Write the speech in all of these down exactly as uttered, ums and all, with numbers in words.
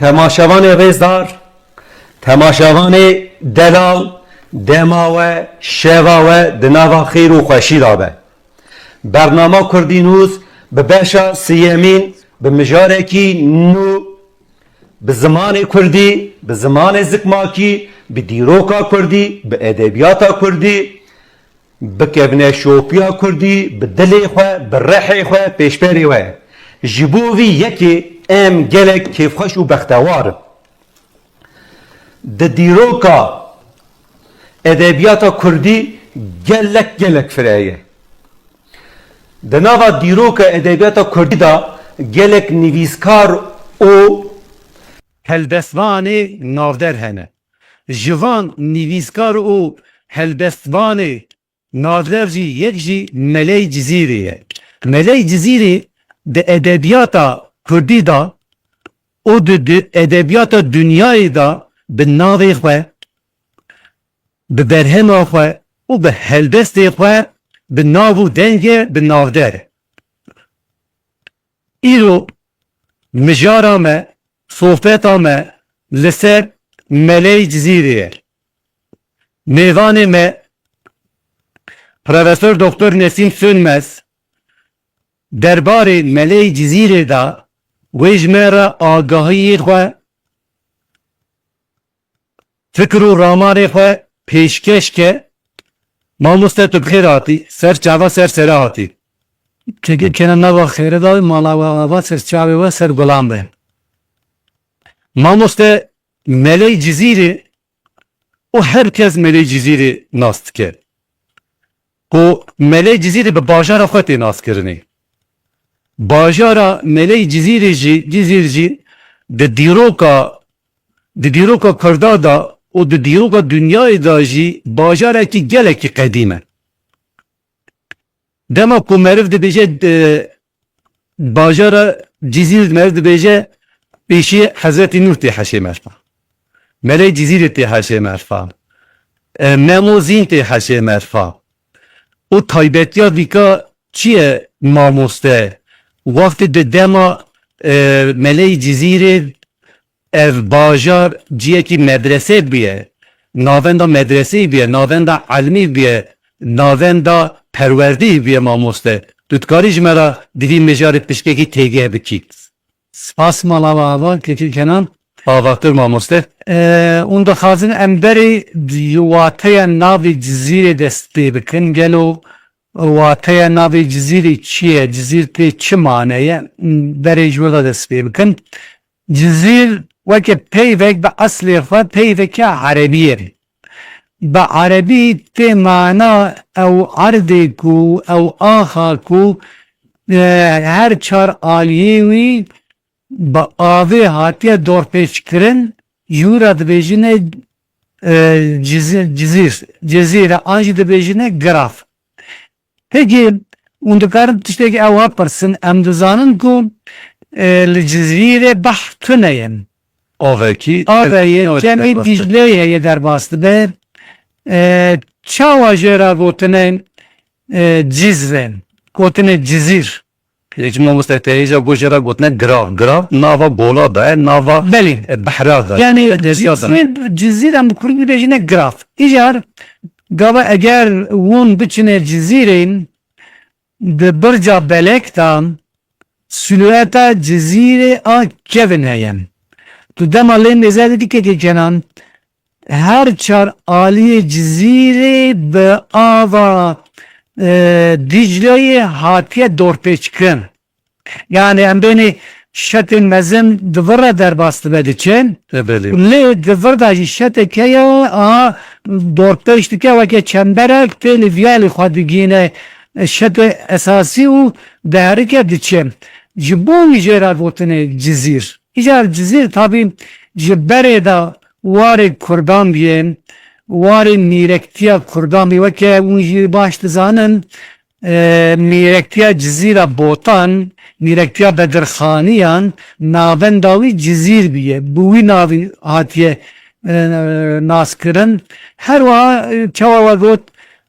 Temaşevanê rêzdar, temaşevanê delal, dema we, şeva we di nava xêr û xweşî de be. Bernama Kurdî News bi beşa siyemîn, bi mijarekî nû, bi zimanê kurdî, bi zimanê zikmakî, bi dîroka kurdî, bi edebiyata kurdî, bikevine şopiya kurdî, bi dilê xwe, bi rehê xwe pêşberê we. Ji bo vî yekê em gelek kêfxweş û bextewar in. Di dîroka edebiyata kurdî gelek gelek fireh ye. Di nava dîroka edebiyata kurdî de gelek nivîskar û helbestvanê navder hene. Ji van nivîskar û helbestvanê navder jî yek jî Meley Cizîrî ye. Meley Cizîrî di edebiyata kurdî de û di, di edebiyata dinyayê de bi navê xwe, bi berhema xwe û bi helbestê xwe bi nav û dengê bi navder e. Îro mijara me, sohbeta me li ser Meley Cizîrê ye. Mêvanê me Profesor Doktor Nesîm Sönmez derbarê Meley Cizîrê de wê ji me re agahiyê xwe, fikir û ramanê xwe pêşkeş ke. Mamoste, tu bi xêr hatî, ser çava ser sere hatî. Kekê kene nava xêre da, mala we ava, ser çavê we ser gulan be. Mamoste, Meley Cizîrê û her kes Meley Cizîrê nas dike. Ku Meley Cizîrê bi bajara xwe tê naskirinê. Bajara Meley Cizîrê jî, Cizîr jî di dîroka, di dîroka Kurda de û di dîroka dinyayê de jî bajarekî gelekî qedîm e. Dema ku meriv dibêje, e, bajara Cizîr, meriv dibêje pêşî Hezretî Nûh tê heşê merfa. Meley Cizîrê tê heşê merfa. E, Memo Zîn tê heşê merfa. Û taybetiya dîka çi ye mamoste? Wextê di dema, e, Meley Cizîrê ev bajar ciyekî medrese biye, navenda medreseyê biye, navenda elmî biye, navenda perwerdeyê biye mamoste. Tu dikarî ji me re di vî mijarê pişkekî têgeh bikî? Spas mala we ava, kekî Kenan. Avatir mamoste. Ee, hûn dixwazin em berê wateya navê Cizîrê dest pê bikin. Gelo wateya navê Cizîrê çi ye? Cizîr tê çi mane ye? Berê ji wir de dest pê bikin. Cizîr weke peyvek bi eslê xwe peyveke erebî ye. Bi erebî tê mana ew erdê ku, ew axa ku, e, her çar aliyê wî bi avê hatiye dorpêçkirin, ji wî re dibêjine, e, Cizî-, Cizîr, Cizîre, an jî dibêjine Giraf. Pekî, hûn dikarin tiştekî ew hepirsin, em dizanin ku, e, li Cizîrê behr tune ye. Avekî, Avê ye, avekî kemî derbas dibe. Dîcleyê ye derbas dibe. E, çawa jê re gotine, e, Cizre, gotine Cizîr? Yek ji mamoste te hêja got jê re gotine Girav. Girav nava gola da ye, nava, Belê. e, behra da ye. Yani, Derya da ye. Cizîr, Cizîr em bi kurdî dibêjine Girav. Îcar gava eger hûn biçine Cizîrê, di birca belek de silûeta Cizîrê a kevin heye. Tu dema lê mêze dikekê Kenan, her çar aliyê Cizîrê bi ava, e, Dîcleyê hatiye dorpêçkirin. Yani em bênê şetên mezin di vir re derbas dibe diçin. E, belê. Lê di vir de jî şetek heye, a, dorpêç dike weke çemberek, tê li viyalê xwe digihîne şetê esasî û diherike diçe. Ji bo wî jê re gotine Cizîr. Îcar Cizîr tabî ji berê de warê Kurdan bîye, warê mîrektiya Kurdan bî. Weke hûn jî baş dizanin, e, mîrektiya Cizîra Botan, mîrektiya Bedirxaniyan, navenda wî Cizîr bîye. Bi wî navî hatiye, e, naskirin. Her wiha, e, çawa we got,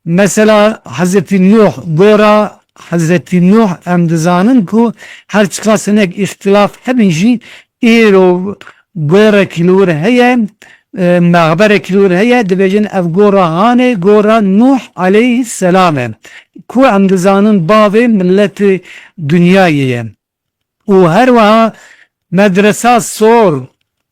mesela Hezretî Nuh, gora Hezretî Nuh em dizanin ku her çiqas hinek îxtilaf hebin jî, îro gorekî li wir heye, e, mexberekî li wir heye, dibêjin ev gora Hanê, gora Nûh aleyhisselam e. Ku em dizanin bavê miletê dinyayê ye. Û her wiha medresa Sor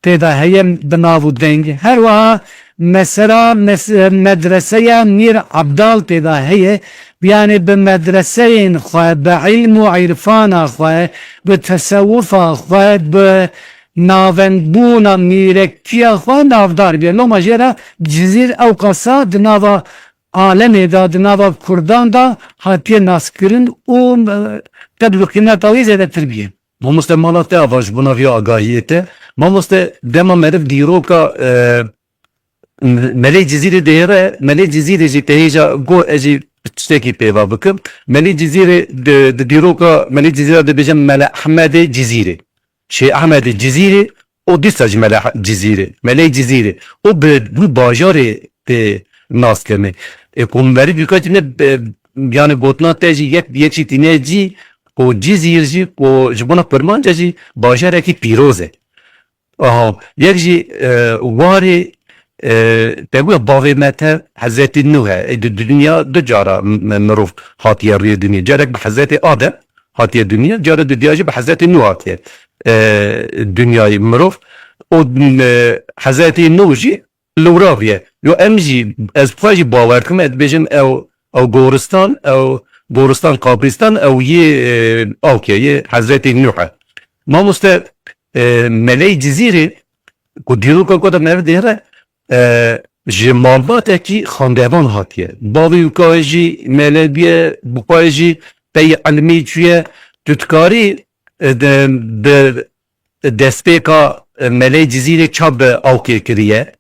tê de heye bi nav û deng. Her wiha mesela mes-, medreseya Mîr Ebdal tê de heye. Yanî bi medreseyên xwe, bi îlm û îrfana xwe, bi tesewufa xwe, bi navendbûna mîrekiya xwe navdar bûye. Loma jê re Cizîr ewqasa di nava alemê de, di nava Kurdan de hatiye naskirin û, e, qedr û qîmeta wî zêdetir bûye. Mamoste, mala te ava ji bona vî agahiyê te. Mamoste, dema meriv dîroka, e, Melê Cizîrê dihêre, Melê Cizîrê jî te hêja got, ez jî tiştekî pêva bikim. Melê Cizîrê di, di dîroka Melê Cizîrê dibêje Mele Ehmedê Cizîrê. Şêx Ehmedê Cizîrê, û dîsa jî Mele Cizîrê, Melê Cizîrê. Û bi, bi bajarê tê nas kirinê. Ê, ku merî dûka tîne, e, yani gotina te jî yek, yek jî tîne cî, ku Cizîr jî, ku ji bona Kurmanca jî bajarekî pîroz e. Aha, yek jî, e, warê, e, te goya bavê me te Hezretî Nûh e. E, di, di dinya du cara m-, mirov hatiye rûyê dinyê. Carek bi Hezretî Adem hatiye dinyê, cara didiya jî bi Hezretî Nûh hatiye, e, dinyayê mirov. Û, e, Hezretî Nûh jî li wira bûye. Yo em jî, ez xwe jî bawer dikim, ez dibêjim ew, ew goristan, ew goristan, qabristan, ew yê, e, awkê, yê Hezretî Nûh e. Mamoste, e, Meley Cizîrê, ku dîroka ku de meriv dihêre, e, ji malbatekî xandevan hatiye. Bavê wî ka jî mele bûye, bi xwe jî pey ilmî çûye. Tu dikarî, e, de, bi destpêka, e, Meley Cizîrê ça bi awkê kiriye,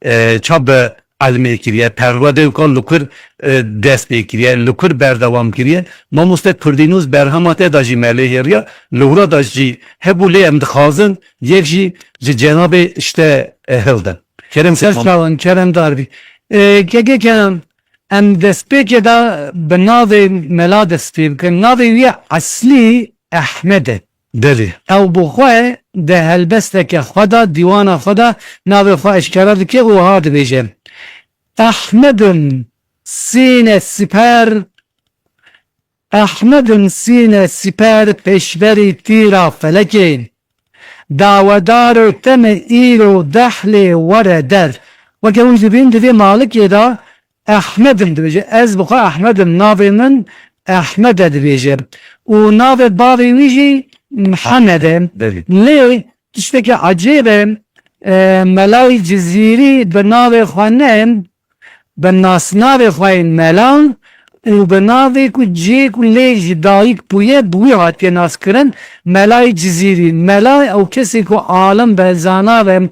e, ça bi ilmê kiriye, perwerdê wî ka li kur, e, dest pê kiriye, li kur berdewam kiriye. Mamoste Kurdînûs berhema te de jî me lê hêriya, li wira de jî hebû, lê em dixwazin yek jî ji cenabê ji te, e, hildin. Kerem Ser kir, mam- çawan, kerem darbî. E, keke kerem, em destpêkê de bi navê mela dest pê bikin. Navê wî eslî Ehmed e. Belê. Ew bi xwe di helbesteke xwe de, dîwana xwe de navê xwe eşkera dike û wiha dibêje: Ehmedun sîne siper, Ehmedun sîne siper pêşberî tîra felekê. Dawedar û teme îro dehlê were der. Weke hûn dibîn di vê malikê de Ehmed im dibêje. Ez bi xwe Ehmed im, navê min Ehmed e dibêje. Û navê bavê wî jî Mihemed e. Belê. Lê tiştekî ecêb e, e, Melayê Cizîrî bi navê xwe ne, bi nasnavê xwe yên Mela û bi navê ku cihê ku lê ji dayik bûye, bi wî hatiye naskirin, Melayê Cizîrî. Mela ew kesê ku alim be, zana be,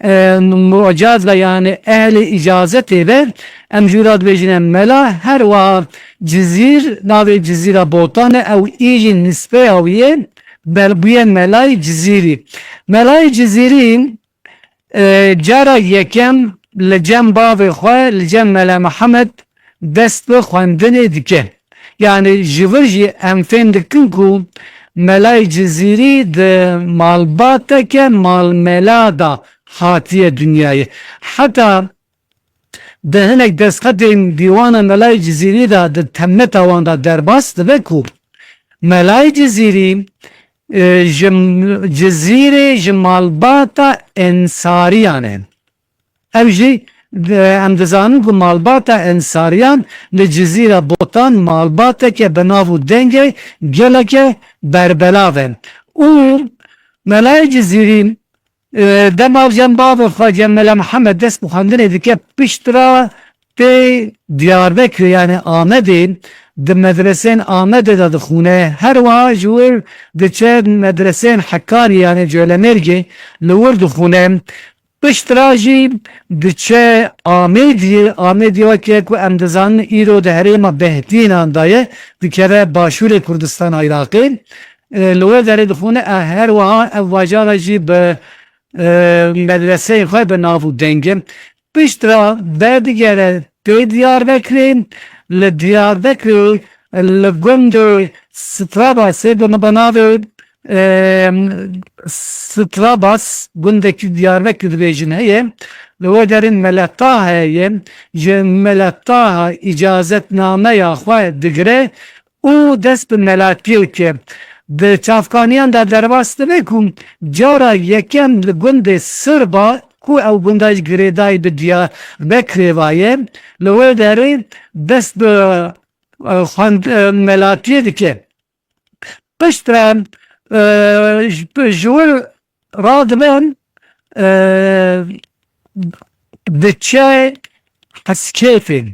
e, mucaz be, yani ehlê îcazetê be, em jûra dibêjine Mela. Her wiha Cizîr, navê Cizîra Botan e, ew î jî nisbeya wî ye, bel-, bûye Melayê Cizîrî. Melayê Cizîrî, e, cara yekem li cem bavê xwe, li cem Mele Mihemed dest bi xwendinê dike. Yani ji vir jî em fêm dikin ku Melayê Cizîrî di malbateke malmela de hatiye dinyayê. Heta di hinek destxetên dîwana Melayê Cizîrî de di temeta wan de derbas dibe ku Melayê Cizîrî, e, ji m-, Cizîrê ji malbata Ensariyan e. Ev jî, e, em dizanin ku malbata Ensariyan li Cizîra Botan malbateke bi nav û deng e, geleke berbelav e. Û Melayê Cizîrî, e, dema cem bavê xwe, cem Mele Mihemed dest bi xwendinê dike, piştre tê Diyarbekirê, yani Amedê, di medresên Amedê de dixwîne. Her wiha ji wir diçe medresên Hekarî, yani Colemêrgê, li wir dixwîne. Piştre jî diçe Amêdiyê. Amêdiye weke ku em dizanin îro di herêma Behdînan de ye, dikeve başûrê Kurdistana Iraqê. E, li wê derê dixwîne, e, her wiha ev bajara jî bi, e, medreseyên xwe bi nav û deng e. Piştre berdigere tê Diyarbekirê, li Diyarbekirê, li gundê Strabasê bi, bi navê e, Strabas, gundekî Diyarbekir dibêjin heye, li wê derê Mele Taha heye, ji Mele Taha îcazetnameya xwe digire û dest bi melatiyê dike. Di çavkaniyan de derbas dibe ku cara yekem li gundê Sirba, ku ew gunda jî girêdayî bi Diyarbekirê ve ye, li wê derê dest bi, e, xwend-, e, melatiyê dike. Piştre, e, ji, ji wir radibin, e, diçe Heskêfê.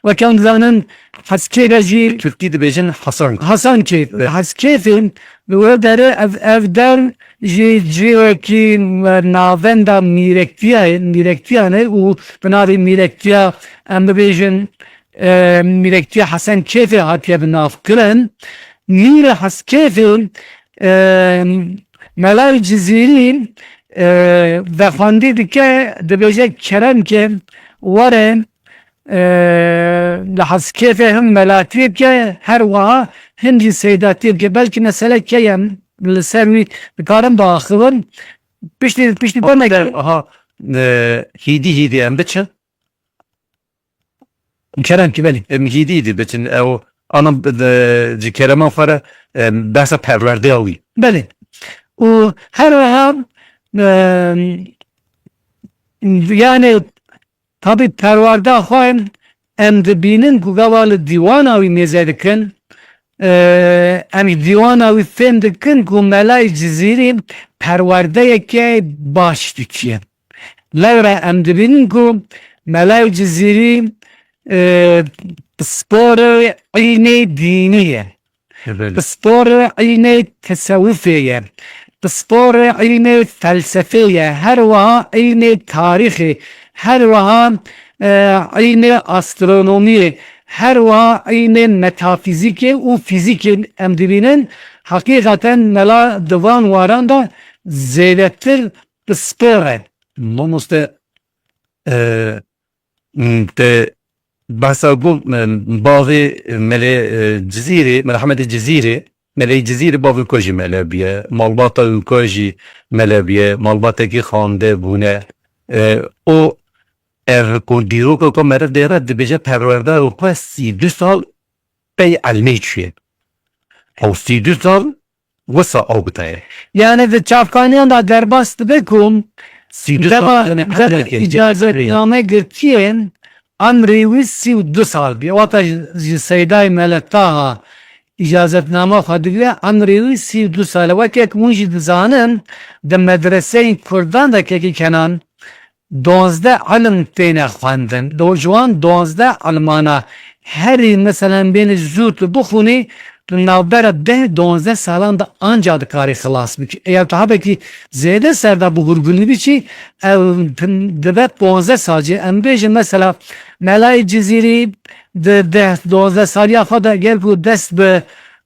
Weke em dizanin, Heskêfe jî Tirkî dibêjin Hasan. Hasan Kêf. Evet. Heskêfê, li wê derê ev, ev der jî cihekî navenda mîrektiya ye, mîrektiyan e û bi navê mîrektiya, em bibêjin, e, mîrektiya Hesen Kêfê hatiye bi nav kirin. Mîr Heskêfê, e, Mela Cizîrî, e, vexwendî dike, dibêje kerem ke were, e, li Heskêfê him melatiyê bike, her wiha him jî seydatiyê bike. Belkî mesele keyem li ser wî dikarim biaxivin. Piştî, piştî demek. Aha, e, hîdî hîdî em biçin. Kerem ki, belê. Em hîdî hîdî biçin. Ew, ana, e, ji kereman xwe re, e, behsa perwerdeya wî. Belê. Û her wiha, e, yani, Tabî perwerda xwe em dibînin ku gava li dîwana wî mêze dikin. Em ji dîwana wî fêm dikin ku Melayê Cizîrî perwerdeyeke baş dikiye. Lewra em dibînin ku Melayê Cizîrî, e, pisporê îlmê dînî ye. Belê. Pisporê îlmê tesewufê ye. Pisporê îlmê felsefê ye. Her wiha îlmê tarîxê. Her wiha, e, îlmê astronomiyê. Her wiha îlmê metafîzîkê û fîzîkê em dibînin. Heqîqeten mela di van waran de zêdetir pispor e. Mamoste, e, Te behsa got, bavê Melê, e, Cizîrê, Mele Hemedê Cizîrê, Melê Cizîrê bavê ku jî mele bûye, malbata wî ku jî mele bûye, malbatekî xande bûne. E, û ev ku dîroka ku meriv dêre dibêje perwerda wî xwe sî du sal pey elmê çûye. Ew sî du sal wisa ew bitaye. Yani di çavkaniyan de derbas dibe ku Sî du dema, sal, yani, dema herekê. Îcazetname girtiye, emrê wî sî û du sal bî. Wata ji, ji Seydayê Mele Taha îcazetname xwe digire, emrê wî sî û du sal e. Weke ku hûn jî dizanin, di medreseyên Kurdan de kekî Kenan, donzdeh ilim têne xwendin. Do ji wan donzdeh ilimana herî, meselen, bêne zû tu bixwînî, tu navbera deh donzdeh salan de anca dikarî xilas bikî. Eger tu hebekî zêde ser de bi hûrgulî biçî, ew dibe ponzdeh sal jî. Em bêjin, mesela, Melayê Cizîrî di deh donzdeh saliya xwe de gel ku dest bi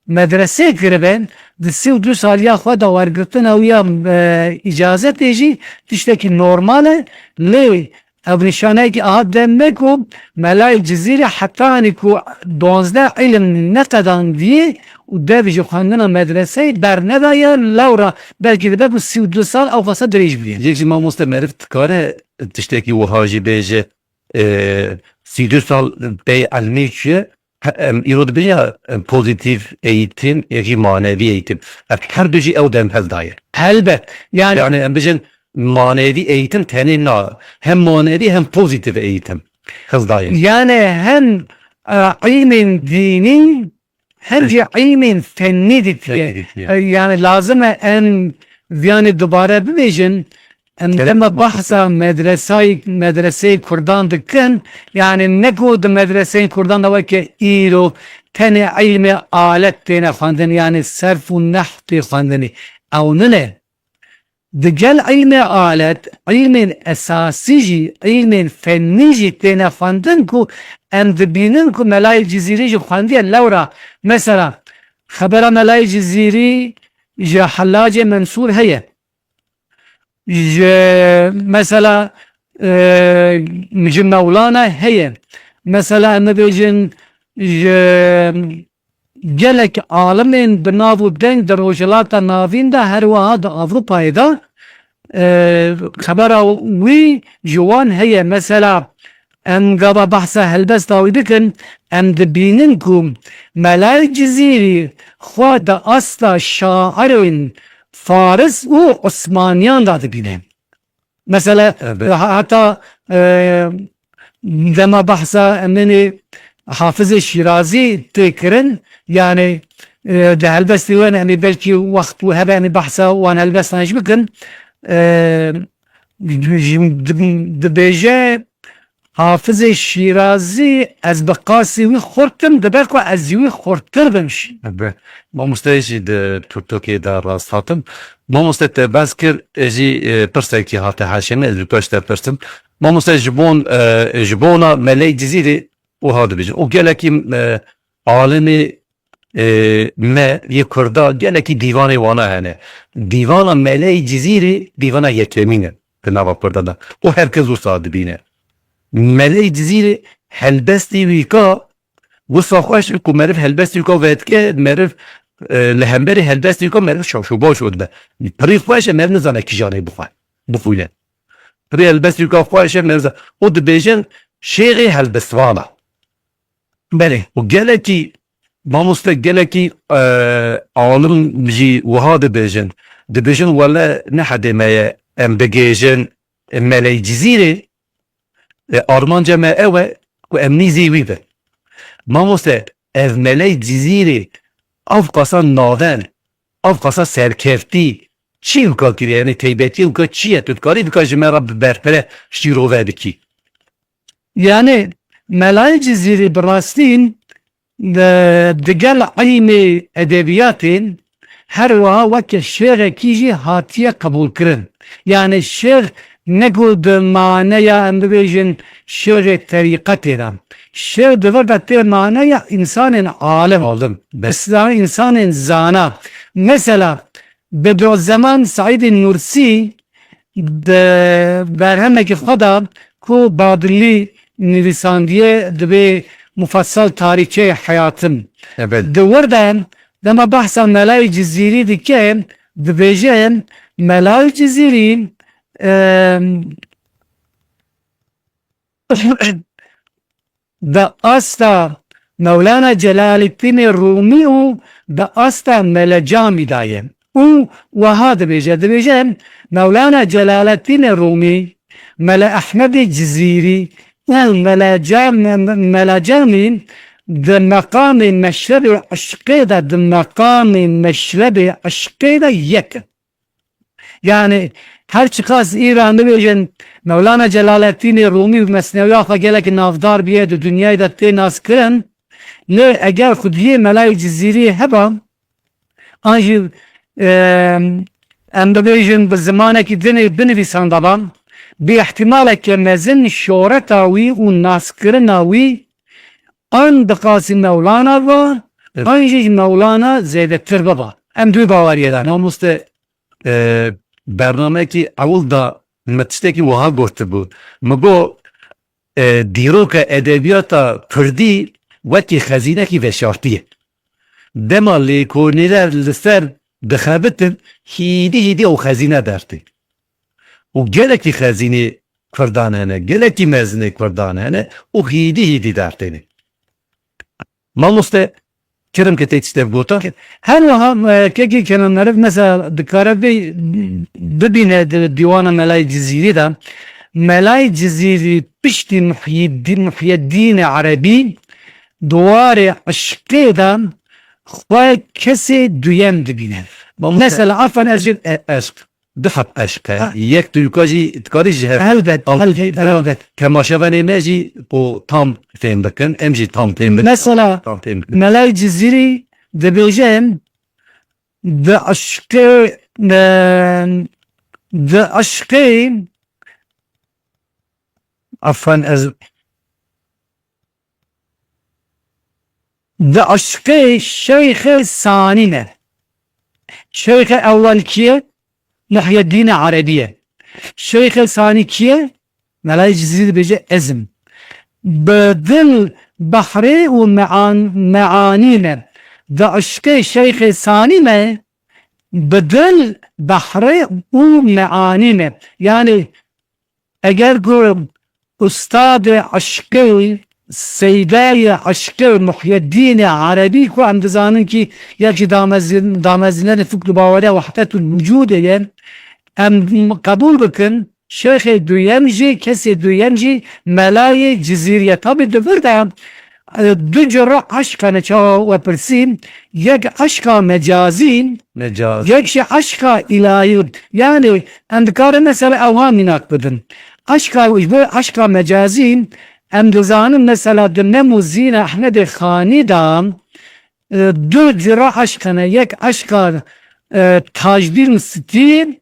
medreseyê kiribe, di sî û du saliya xwe de wergirtina wî ya, e, îcazetê jî tiştekî normal e. Lê ev nîşaneyekî aha dem me ku Melayê Cizîrê hetanî ku donzdeh îlim neqedandiyê û dev ji xwendina medreseyê bernedaye, lewra belkî dibe ku sî û du sal ew xwesa dirêj bûye. Yek jî mamoste meriv dikare tiştekî wiha jî bêje, e, sî du sal pey elmê çûye, he, em îro dibêjin ya, em, pozîtîf eğitim, yekî manevî eğitim. Ev her du jî ew dem hevdaye. Helbet. Yani, Yani em bijin manevî eğitim tenê na. Hem manevî hem pozîtîf eğitim hevdaye. Yani hem, e, ilmên dînî hem jî ilmên fennî dîtiye. Fennî dîtiye. E, yani lazim e em viyanê dubare bibêjin. Em Gerek dema yok. Bahsa medresayê, medreseyê Kurdan dikin, yani ne ku di medreseyên Kurdan de weke îro tenê ilmê alet têne xwendin, yani serf û nehw tê xwendinê. Ew nine. Digel ilmê alet, ilmên esasî jî, ilmên fennî jî têne xwendin ku em dibînin ku Melayê Cizîrî jî xwendiye lewra. Mesela, xebera Melayê Cizîrî ji Hellacê Mensûr heye. Ji, mesela, e, ji Mewlana heye. Mesela, em bibêjin, ji gelek alimên bi nav û deng di Rojhilata Navîn de, her wiha di Ewropayê de, e, xebera wî ji wan heye. Mesela, em gava behsa helbesta wî bikin, em dibînin ku Melayê Cizîrî xwe di asta şairên Faris û Osmaniyan de dibîne. Mesela, Evet. ha-, heta, e, dema behsa eminê Hafizê Şîrazî tê kirin, yani, e, di helbestê we, em ê belkî wext û hebe em ê behsa wan helbestan jî bikin. E, di-, di-, dibêje, Hafizê Şîrazî, ez bi qasî wî xurt im, dibe ku ez ji wî xurttir bim jî. Ebe. Mamoste jî di TikTokê de rast hatim. Mamoste te behs kir, e, jî, e, pirsekî hate heşê min, ez li pêş te pirsim. Mamoste ji bon, e, ji bona Meleyê Cizîrê wiha dibêjin. Û gelekî, e, alimê, e, me yê Kurda gelekî dîvanê wana hene. Dîvana Meleyê Cizîrê dîvana yekemîn e di nava Kurda de. Û her kes wisa dibîne. Meleyê Cizîrê helbestê wî ka wisa xweş e ku meriv helbestê wî ka vedike, meriv, e, li hemberî helbestê wî ka meriv şaş û baş û dibe. Pirî xweş e, meriv nizane kîjanê bixwe, bixwîne. Pirî helbestê wî ka xweş e, meriv za-, û dibêjin şêxê helbestvan e. Belê. Û gelekî, mamoste, gelekî, e, alim jî wiha dibêjin. Dibêjin wele ne hedê me ye em bigêjin, e, Meleyê Cizîrê, e, armanca me ew e ku em nîzî wî bin. Mamoste, ev Meleyê Cizîrê ev qasa naven, ev qasa serkeftî çi wika kiriye? Yani teybetiyê wika çi ye? Tu dikarî wika ji me re bi berpire şîrove bikî? Yani Melayê Cizîrî bi rastî, e, digel ilmê edebiyatê her wiha weke şêxekî jî hatiye qebûlkirin. Yani şêx ne ku di maneya, em bibêjin, şêxê terîqetê de. Şêx di vir de tê maneya însanên alim. Alim, be- Mesela însanên zana. Mesela, Bediüzzeman Seîdê Nûrsî di berhemekî xwe de ku Badilî nivîsandiye, dibê Mufessel Tarîçeyê Heyatim. Evet. Di wir de dema behsa Melayê Cizîrî dike, dibêje Melayê Cizîrî, em, di asta Mewlana Celaleddînê Rûmî û di asta Mele Camî de ye. Û wiha dibêje, dibêje, Mewlana Celaleddînê Rûmî, Mele Ehmedê Cizîrî û Mele Cam-, Mele Camî di meqamê meşrebê eşqê de, di meqamê meşrebê eşqê de yek in. Yani her çiqas îra bibêjin Mewlana Celaleddînê Rûmî bi mesnewiya xwe gelekî navdar bûye, di dinyayê de tê naskirin, lê eger xwediyê Melayê Cizîrî heba, an jî, em, em bibêjin bi zimanekî din ê binivîsandaba, bi îhtîmaleke mezin şohreta wî û naskirina wî an di qasî Mewlana va, Evet. an jî ji Mewlana zêdetir biba. Em di wî baweriyê de ne. Mamoste, e, bernameyekî ewil de me tiştekî wiha gotibû. Min got, e, dîroka edebiyata kurdî wekî xezînekî veşartî ye. Dema lêkolîner li ser dixebitin, hîdî hîdî ew xezîne dertê. Û gelekî xezînê kurdan hene, gelekî mezinê kurdan hene û hîdî hîdî dertêne. Mamoste, kerem ke tê tiştek gota. Her wiha, e, kekî Kenan Merif mesela dikare bê-, bibîne di dîwana Melayê Cizîrî de. Melayê Cizîrî piştî Muhyiddîn, Muhyeddînê Erebî di warê eşqê de xwe kesê duyem dibîne. Mamoste, Mesela, afan ez jî e-, eşq. Du heb eşq e. Ha. Yek tu yuka jî dikarî ji hev Elbet, tam elbet, elbet. Temaşevanê me jî ku tam fêm bikin, em jî tam fêm bikin. Mesela, Tam fêm bikin. Melay Cizîrî dibêje, di eşqê, e, di eşqê, afan ez, di eşqê şeyxê sanî ne. Şeyxê ewwel kî ye? Muhyeddînê Erebî ye. Şeyxê sanî kî ye? Melayê Cizîrî dibêje ez im. Bi dil behrê û mean-, meanî ne. Di eşqê Şeyxê Sanî me, bi dil, behre û meanî me. Yanî eger ku ustadê eşqê, seydayê eşqê Muhyeddînê Erebî ku em dizanin kî yekî damezin-, damezînerê fikr û baweriya wehdet û wucûdê ye, em qebûl bikin, Şêxê duyem jî, kesê duyem jî Melayê Cizîrî ye. Tabî di vir de, e, du cure eşq hene, çawa we pirsî, yek eşqa mecazî, Mecaz. yek jî eşqa îlahî. Yanî em dikarin mesela ew ha mînak bidin. Eşqa, ji bo eşqa mecazî, em dizanin mesela di Nem û Zîna Ehmedê Xanî de, e, du cure eşq hene. Yek eşqa, e, tajdîn û stî,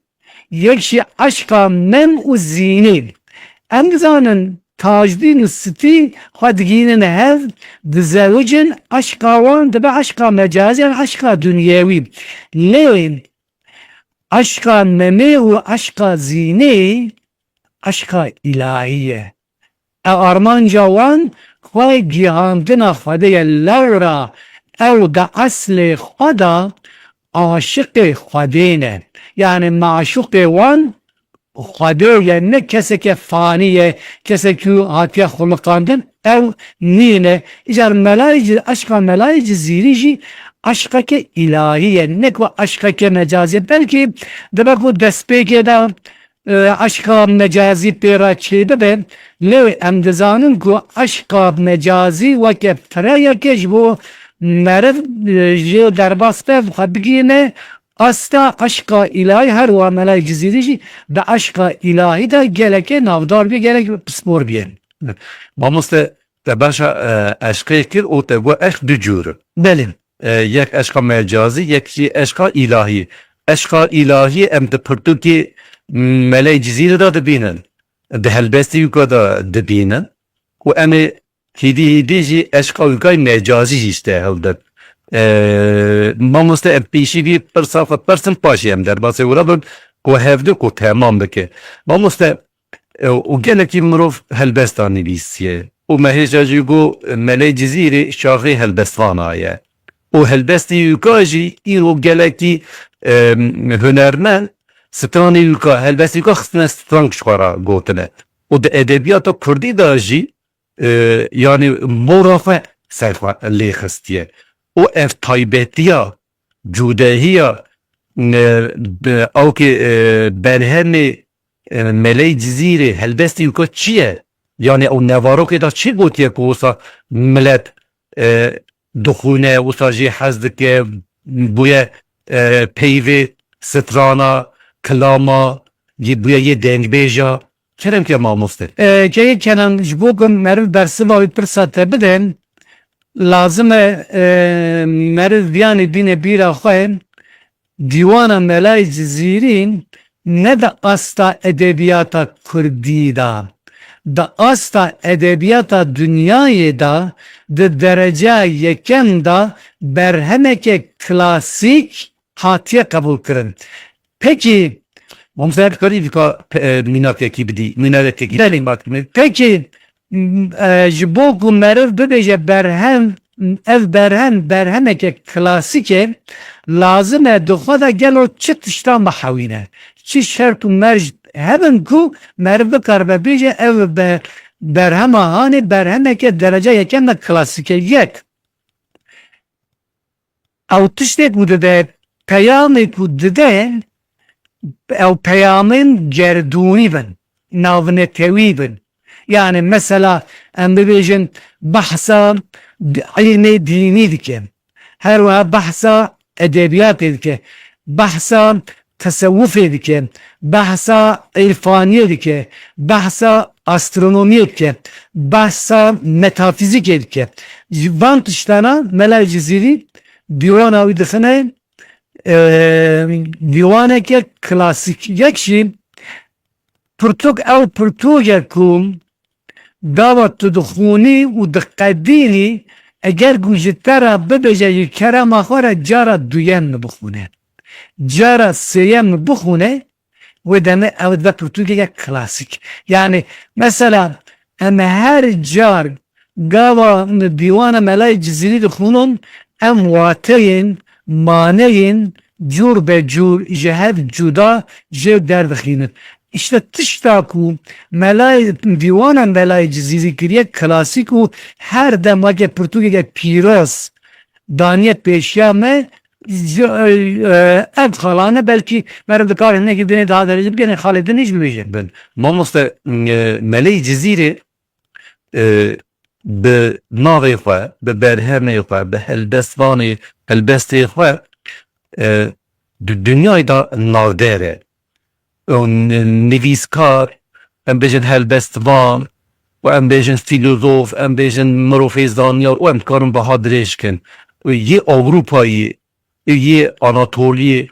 yek jî eşqa Nem û Zînî. Em dizanin tajdîn û stî xwe digihînin hev, dizewicin, eşqa wan dibe eşqa mecazî yan eşqa dunyewî. Lê eşqa Memê û eşqa Zînê eşqa îlahî ye. Ew armanca wan xwe gihandina Xwedê ye. Lewra ew di eslê xwe de aşiqê Xwedê ne. Yanî meşûqê wan Xwedê ye, ne keseke fanî ye, kesek ku hatiye xuliqandin, ew nîne. Îcar Melayê Ci-, eşqa Melayê Cizîrî jî eşqeke îlahî ye, ne ku eşqeke mecazî ye. Belkî dibe ku destpêkê de e, eşqa mecazî pê re çêbibe, lê em dizanin ku eşqa mecazî weke pireyeke ji bo meriv, e, ji derbas be, xwe bigihîne asta eşqa îlahî. Her wiha Melayê Cizîrî jî di eşqa îlahî de gelekê navdar bî, gelek pispor bî. Mamoste, te behsa, e, eşqê kir û te got eşq du cûr in. Belê. E, yek eşqa mecazî, yek jî eşqa îlahî. Eşqa îlahî em di pirtûkê Meley Cizîrî de dibînin, di helbestê wî ka de dibînin û em ê hîdî hîdî jî eşqa wî kay mecazî jî ji te hildin. E, mamoste, em pêşî vî pirsa xwe pirsin, paşê em derbasê wira bin ku hevdu ku temam bike. Mamoste, E, û gelekî mirov helbesta nivîsiye. Û me hêja jî got, Melê Cizîrê şaxê helbestvana ye. Û helbestê wî ka jî îro gelekî, e, hunermend stranê wî ka, helbestê wî ka xistine stran ji xwe re gotine. Û di edebiyata kurdî de jî, e, yanî mora xwe ser xwe lê xistiye. Û ev taybetiya, cudehiya, e, bi, awkê, e, berhemê e, Meley Cizîrê, helbestî wî ka çi ye? Yanî ew nevarokê de çi gotiye ku wisa milet, e, dixwîne, wisa jê hez dike, bûye, e, peyvê strana, kilama, yê bûye yê dengbêja. Kerem ke mamoste. E, keyê Kenan, ji bo ku meriv bersiva wî pirsa te bide, lazim e, e, meriv biyanî bîne bîra xwe, Dîwana Melayê Cizîrî ne di asta edebiyata kurdî de, di asta edebiyata dinyayê de di dereceya yekem de berhemeke klasîk hatiye qebûlkirin. Pekî, Mamoste, dikarî vîka pe-, e, mînakekî bidî, mînakekî Belê. Pekî, m-, e, ji bo ku meriv bibêje berhem, ev berhem, berhemeke klasîk e, lazim e di xwe de gelo çi tiştan bihewîne. Çi şert û merc hebin ku meriv bikaribe bêje ev be-, berhema hanê berhemeke derece yekem de klasîk e. Yek, ew tiştê ku dide, peyamê ku dide, ew peyamên gerdûnî bin, navnetewî bin. Yani mesela em bibêjin behsa di-, ilmê dînî dike. Her wiha behsa edebiyatê dike. Behsa tesewufê dike. Behsa îrfaniyê dike. Behsa astronomiyê dike. Behsa metafizîkê dike. Ji van tiştana Mela Cizîrî dîwana wî dixine, e, dîwaneke klasîk. Yek jî pirtûk, ew pirtûk e ku gava tu dixwînî û diqedînî, eger ku ji te re bibêje, ji kerema xwe re cara duyem min bixwîne, cara sêyem min bixwîne, wê demê ew dibe pirtûkeke klasîk. Yani mesela em her car gava dîwana Melayê Cizîrî dixwînin, em wateyên, maneyên cûr be cûr ji hev cuda jê derdixînin. Îşte tişta ku Melayê, dîwana Melayê Cizîrî kiriye klasîk û her dem weke pirtûkeke pîroz daniye pêşiya me, ji, e, ev xalane belkî meriv dikare hinekî dinê daha derece bigihîne, xalê din jî bibêje. Bin. Mamoste, e, Meleyê Cizîrê, e, bi navê xwe, bi berhemê xwe, bi helbestvanê, helbestê xwe, e, di dinyayê de navdar e. Û n-, nivîskar, em bêjin helbestvan, û em bêjin fîlozof, em bêjin mirovê zanyar, û em dikarin biha dirêj kin. Û yê Ewropayê, yê Anatoliyê,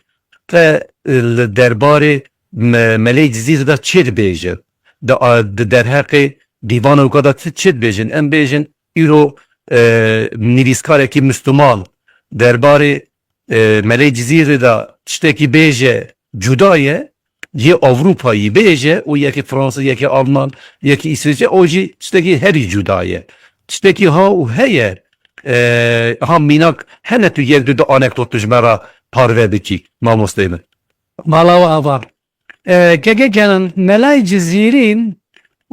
te li derbarê me-, Meleyê Cizîrê de çi dibêjin? Di a-, di derheqê dîvana wika de ti çi dibêjin? Em bêjin îro, e, nivîskarekî Misliman derbarê, e, Meleyê Cizîrê de tiştekî bêje cuda ye, yê Ewropayî bêje û yekî Fransîz, yekî Alman, yekî Îsviçre, o jî tiştekî herî cuda ye. Tiştekî ha û heye, e, ha mînak hene tu yek du du anekdot tu ji me re parve bikî, mamosteyê min. Mala we ava. E, keke Kenan, Melayê Cizîrî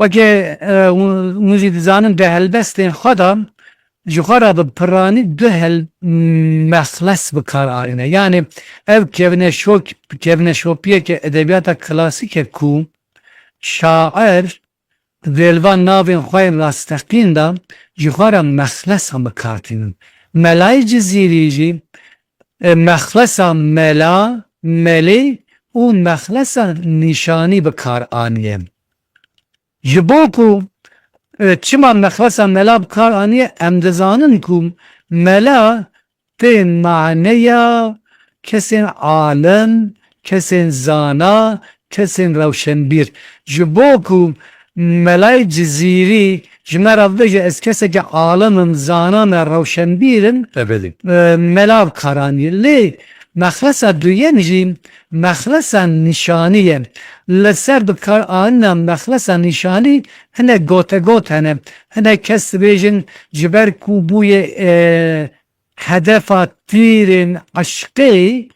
weke, e, hûn, hûn jî dizanin di helbestên xwe de ji xwe re bi piranî du hel-, mexles bi kar anîne. Yanî ev kevneşok-, kevneşopiyeke edebiyata klasîk e ku şair vêlva navên xwe yên rasteqîn de ji xwe re mexlesan bi kar tînin. Melayê Cizîrî jî, e, mexlesa mela, melê û mexlesa nîşanî bi kar aniye. Ji bo ku, e, çima mexlesa mela bi kar aniye, em dizanin ku mela tê maneya kesên alim, kesên zana, kesên rewşenbîr. Ji bo ku Melayê Cizîrî ji me re bibêje, ez keseke alim im, zana me, rewşenbîr im, Ebedî. e, mela bi kar anî. Lê mexlesa duyem jî mexlesa nîşanî ye. Li ser bi kar anîna mexlesa nîşanî hinek gotegot hene. Hinek kes dibêjin ji ber ku bûye, e, hedefa tîrên eşqê,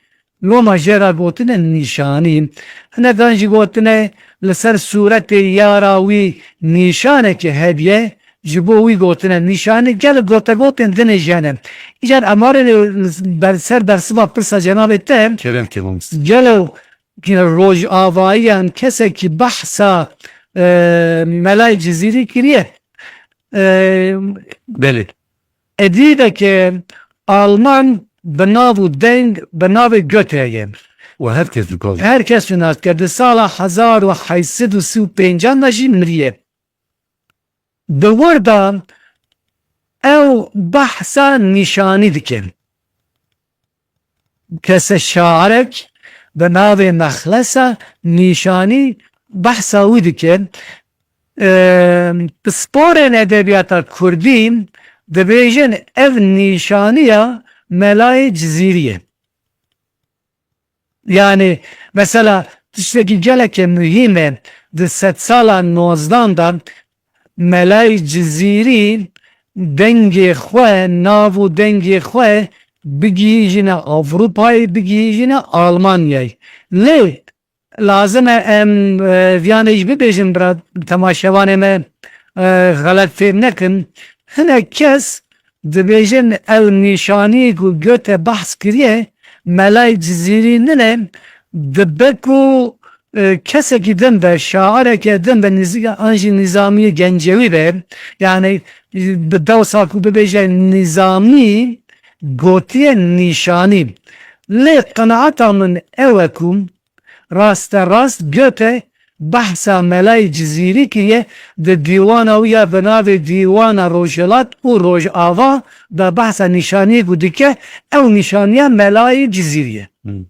loma jê re gotine nîşanî. Hinekan jî gotine li ser sûretê yara wî nîşanekê hebiye, ji bo wî gotine nîşanî. Gelek gotegotên din jî hene. Îcar em warê ber ser bersiva pirsa cenabê te. Kerem ke mamoste. Gelo rojavayiyan kesekî behsa, e, Melayê Cizîrî kiriye? E, Belê. Edîbeke Alman bi nav û deng, bi navê Goethe ye. Û her kes dikare. Her kes nas dike. Di sala hezar û heyt sed û sî û pêncan de jî miriye. Di wir de ew behsa nîşanî dike. Kese şairek bi navê Mexlesa Nîşanî behsa wî dike. Em, pisporên edebiyata kurdî dibêjin ev nîşaniya Melayê Cizîrî ye. Yani, mesela, tiştekî gelekê muhîm e, di sedsala nozdan de Melayê Cizîrî dengê xwe, nav û dengê xwe bigihîjine Ewropayê, bigihîjine Almanyayê. Lê lazim e em, e, viyanê jî bibêjin, bira temaşevanê me, e, xelet fêm nekin. Hinek kes dibêjin ew nîşanî ku Goethe behs kiriye, Melayê Cizîrî nine, dibe ku, e, kesekî din be, şaireke din be, nîz-, an jî Nîzamî Gencewî be, yani, e, bi dewsa ku bibêje Nîzamî gotiye nîşanî. Lê qenaeta min ew e ku rasterast Goethe behsa Melayê Cizîrî kiriye, di dîwana wî ya bi navê Dîwana Rojhilat û Rojava de behsa nîşaniyê ku dike, ew nîşaniya Melayê Cizîrî ye. Hmm.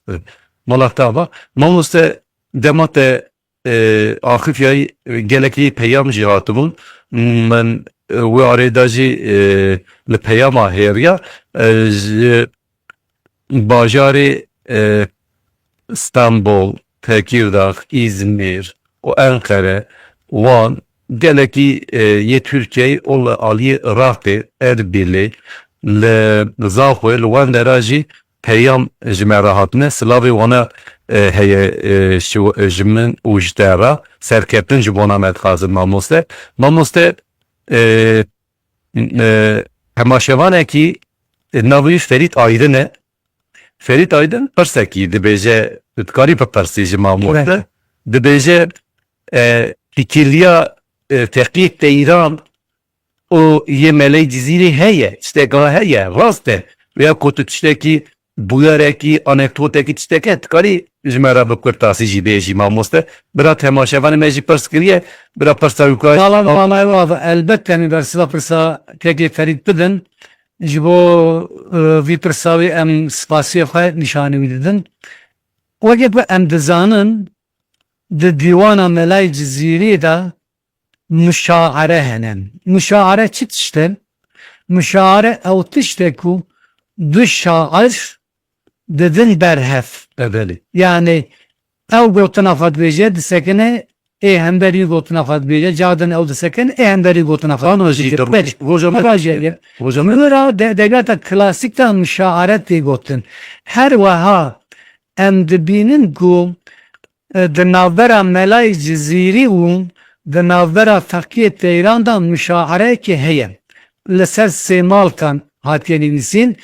Evet. Mala te ava. Mamoste, dema te, e, axifiyayî, e, gelekî peyam jî hatibûn. Min, e, wê arê de jî, e, li peyama hêriya, e, ji bajarê, e, Stenbol, Tekîrdax, Îzmîr û Enqere, Wan, gelekî, e, yê Tirkiyeyê û li aliyê Iraqê, Erbilê, li Zaxoyê, li Wendera jî peyam ji me re hatine. Silavê wana, e, heye, e, ji, ji min û ji te re. Serkeftin ji bona me dixwazin mamoste. Mamoste, e, e, temaşevanekî, e, navê wî Ferît Aydin e. Ferît Aydin pirsekî dibêje, tu dikarî bipirsî ji mamoste. Evet. Dibêje, e, têkiliya, e, Feqî Teyran û yê Meley Cizîrî heye, tişteka heye, rast e. Ya ku tu tiştekî, bûyerekî, anekdotekî, tişteke dikarî ji me re bi kurtasî jî bêjî mamoste. Bira temaşevanê me jî pirs kiriye, bira pirsa wî kar. Salam, salam, elbet em ê bersiva pirsa kekê Ferît bidin. Ji bo, e, vî pirsa wî em spasiyê xwe nîşanî wî didin. Weke ku em dizanin, di dîwana Melayê Cizîrî de muşaere hene. Muşaere çi tişt e? Muşaere ew tişt e ku du şair didin ber hev. E, belê. Yani ew gotina xwe dibêje, disekine, ê hemberî gotina xwe dibêje, cardin ew disekin, ê hemberî gotina xwe Ana jî dibêje. Belê. Roja me-, Roja jî. Roja me- Li ra de-, dewleta klasîk de muşaere tê gotin. Her weha em dibînin ku, e, di navbera Melayê Cizîrî û di navbera Feqiyê Teyran de muşaerekê heye. Li ser Sêmalkan hatiye nivîsîn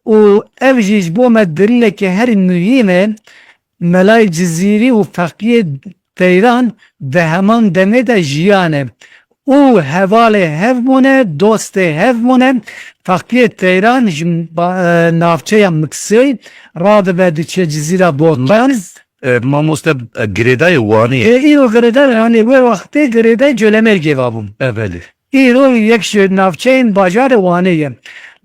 û ev jî ji bo me delîleke herî muhîm e. Melayê Cizîrî û Feqiyê Teyran di heman demê de jiyane û hevalê hev bûne, dostê hev bûne. Feqiyê Teyran ji ba-, e, navçeya Miksê radibe diçe Cizîra Botan. E, mamoste, e, girêdayê Wanê ye. E, îro girêdayê Wanê, wê wextê girêdayê Colemêrgê va bûn. E, belê. Îro yek ji navçeyên bajarê Wanê ye.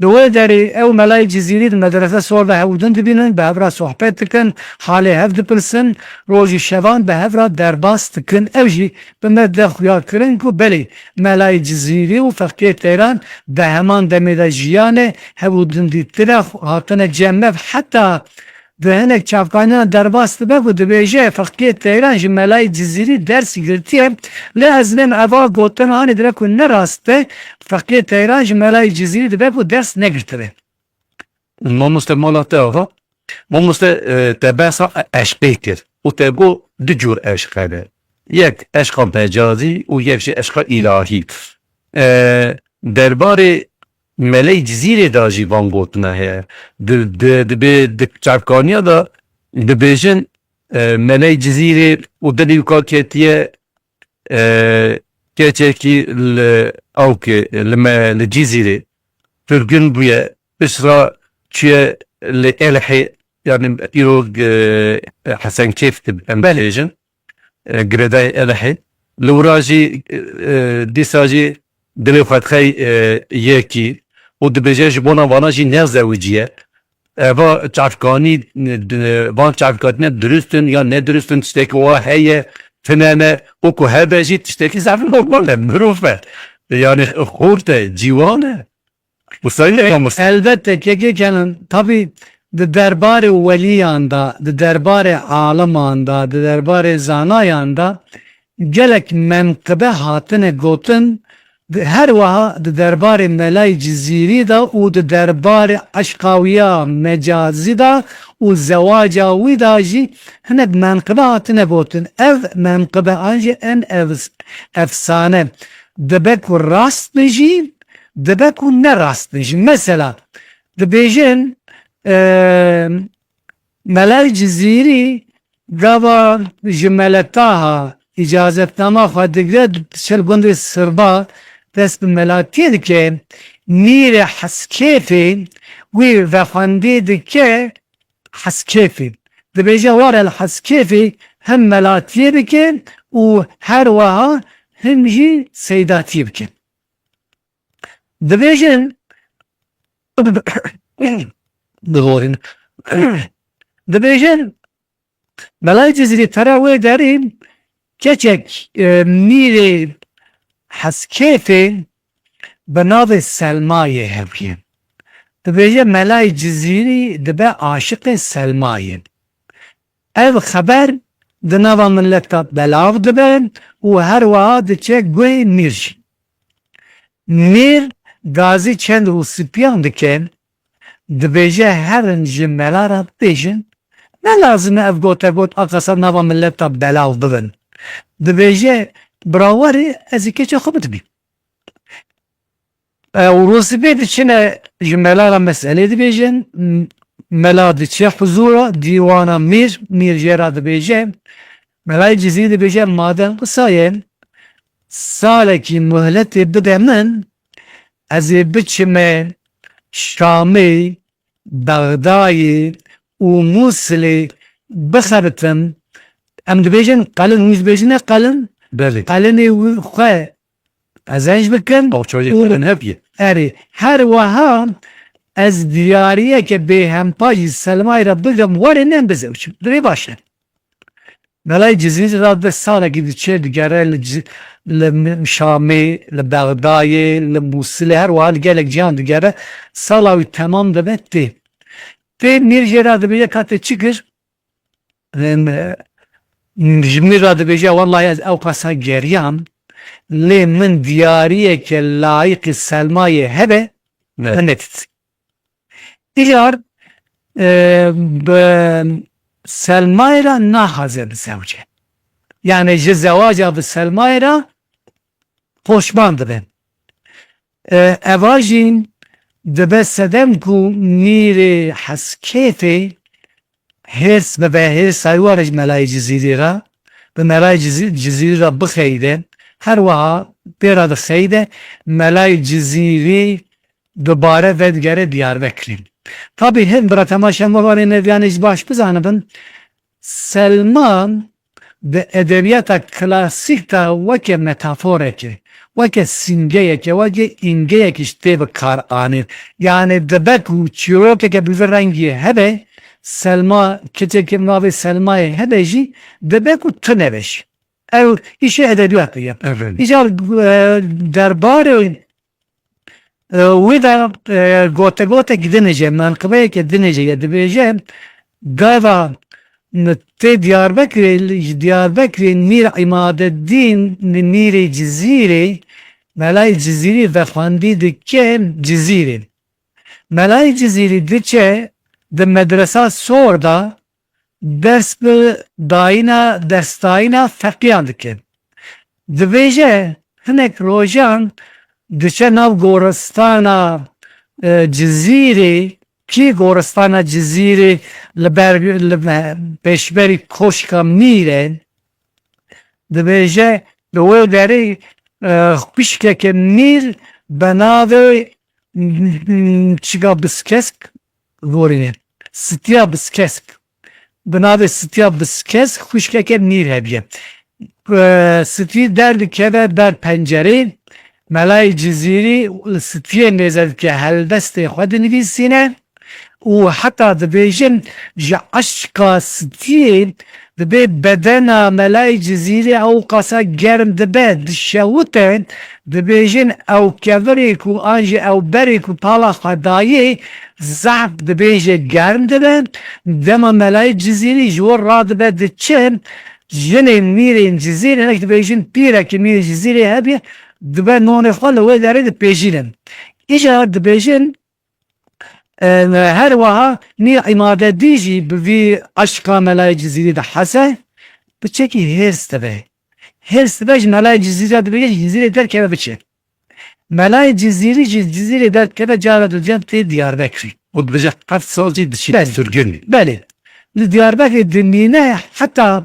Di wê derê ew Melayê Cizîrî di medrese sor de hew din dibînin, bi hev re sohbet dikin, halê hev dipirsin, roj û şevan bi hev re derbas dikin. Ew jî bi me de xuya kirin ku belê Melayê Cizîrî û Feqiyê Teyran di heman demê de jiyane, hev û din dîtine, hatine cem me. Heta di hinek çavkaniyana derbas dibe ku dibêje Feqiyê Teyran ji Melayê Cizîrî ders girtiye, lê ez nêm eva gotin hanê dibe ku ne rast e, Feqiyê Teyran ji Melayê Cizîrî dibe ku ders negirtibe. Mamoste mala te ava, mamoste, e, te behsa eşqê kir û te got du cûr eşq hene. Yek eşqa mecazî û yek jî eşqa îlahî. E, derbarê Meley Cizîrê de jî van gotina heye. Di, di, di, bi, di çavkaniya de dibêjin, e, Meley Cizîrê û dilî wika ketiye, e, keçekî li Awkê, li me, li Cizîrê sirgin bûye. Pişt re çûye li Elhê, yani îro, e, Hesenkêf em Belê. Bêjin. E, girêdayê Elehê. Li wira jî, e, dîsa jî dilê xwe dixey, e, yekî û dibêje ji bona vana jî nezewiciye. Eva çavkanî, e, van çavkanî ne dirust in ya ne dirust in, tiştekî wa heye, tine ne, û ku hebe jî tiştekî zaf normal e, mirov e. Yani xort e, ciwan e. Wisa ye mamoste. Elbette, kekê Kenan, tabî di derbarê weliyan de, di derbarê aliman de, di derbarê zanayan de gelek menqibe hatine gotin, di, her wiha di derbarê Melayê Cizîrî de û di derbarê eşqa wî ya mecazî de û zewaca wî de jî hinek menqibe hatine gotin. Ev menqibe an jî en ev-, efsane dibe ku rast be jî, dibe ku ne rast be jî. Mesela, dibêjin, e, Melayê Cizîrî gava ji Mele Taha îcazetnama xwe digre, diçe li gundê Sirba dest bi melatiyê dike, Mîrê Heskêfê wî vexwendî dike Heskêfê. Dibêje were li Heskêfê him melatiyê bike û her wiha him jî seydatiyê bike. Dibêjin, dixorin. Dibêjin, Melayê Cizîrî tera wê derî keçek, e, mîrê Heskêfê bi navê Selmayê hebûye. Dibêje Melayê Cizîrî dibe aşiqê Selmayê. Ev xeber di nava mileta belav dibe û her wiha diçe guhê mîr jî. Mîr gazî çend rûspiyan dike, dibêje herin ji mela re bêjin, ne lazim e ev gotegot a qesa nava mileta belav bibin. Dibêje, birawerê ez ê keçê xwe bidibî. E, û rûsibê diçine ji mela re meselê dibêjin, m-, mela diçe huzûra dîwana mîr, mîr jê re dibêje, melayê Cizîrî dibêje, madem wisa ye, salekî muhletê bide min, ez ê biçime Şamê, Bexdayê û Mûsilê bixebitim. Em dibêjin qelin, hûn jî dibêjine qelin. Belê. Qelinê wî xwe qezenc bikin. Qawçoyê û qelin hep ye. Erê, her wiha ez diyariyeke bêhempa jî Selmayê re bigirim, werê nem bizewicim. Divê baş e. Melayê Cizîrî ra di salekî diçe digere li Ci-, li Mi-, Şamê, li Bexdayê, li Mûsilê, her wiha li gelek cihan digere. Sala wî temam dibe tê. Tê mîr jê re dibêje ka te çi kir? Em, e, ji mîr re dibêje, wellahî ez ew qasa geriyam, lê min diyariyeke layîqî Selmayê hebe, Evet. min nedît. Îcar, e, bi Selmayê re naxwaze bizewce. Yani ji zewaca bi Selmayê re poşman dibe. E, eva jî dibe sedem ku mîrê Heskêfê hêrs bibe, hêrsa wî were ji Melayê Cizîrî re, bi Melayê Cizî-, Cizîrî re bixeyde, her wiha pê re dixeyde, Melayê Cizîrî dubare vedigere Diyarbekirê. Tabî hin bira temaşevanê me viyanê jî baş bizanibin, Selma di edebiyata klasîk de weke metaforeke, weke sîmgeyeke, weke îmgeyekî ji tê bi kar anîn. Yani dibe ku çîrokeke bi vî rengî hebe, Selma, keçeke navê Selmayê hebe jî, dibe ku tune be jî. Ew îşê edebiyatê ye. Evet. Îcar, e, derbarê, e, wê de, e, gotegotek din e jê, menqibeyeke din e jê ye. Dibêje, gava min tê Diyarbekirê, ji Diyarbekirê Mîr Îmadeddîn, Mîrê Cizîrê, Melayê Cizîrî vexwendî dike Cizîrê. Melayê Cizîrî diçe di medresa sor de ders bi dayîna, dersdayîna feqîyan dike. Dibêje, hinek rojan diçe nav goristana, e, Cizîrê, kî goristana Cizîrê li ber, li me-, pêşberî koşka Mîr e. Dibêje, li wê derê, e, xwişkeke Mîr bi navê, m-, m-, çika Biskesk gorîne. Sitiya Biskesk. Bi navê Sitiya Biskesk xwişkeke Mîr hebiye. E, Sitî derdikeve ber pencerê, Melayê Cizîrî li Sitiyê nêze dike, helbestê xwe dinivîsîne. Û heta dibêjin ji eşqa Sitiyê dibê bedena Melayê Cizîrê ew qasa germ dibe, dişewite, dibêjin ew kevirê ku an jî ew berê ku pala xwe dayê zehf dibêje germ dibe. Dema Melayê Cizîrî ji wir radibe diçe, jinê mîrên Cizîrê, hinek dibêjin pîrekî mîrê Cizîrê hebiye, dibe nonê xwe li wê derê dipêjînin. Îcar dibêjin, E, her wiha Mîr Îmadedî jî bi vî eşqa Melayê Cizîrî dihese, bi çekî hêrs dibe. Hêrs dibe ji Melayê Cizîrî re dibêje, ji Cizîrê derkeve biçe. Melayê Cizîrî ji Cizîrê derkeve cara dudiyan tê Diyarbekirê. Û dibêje heft sal jî diçî Belê. Sirgin. Belê. Li Diyarbekirê dimîne heta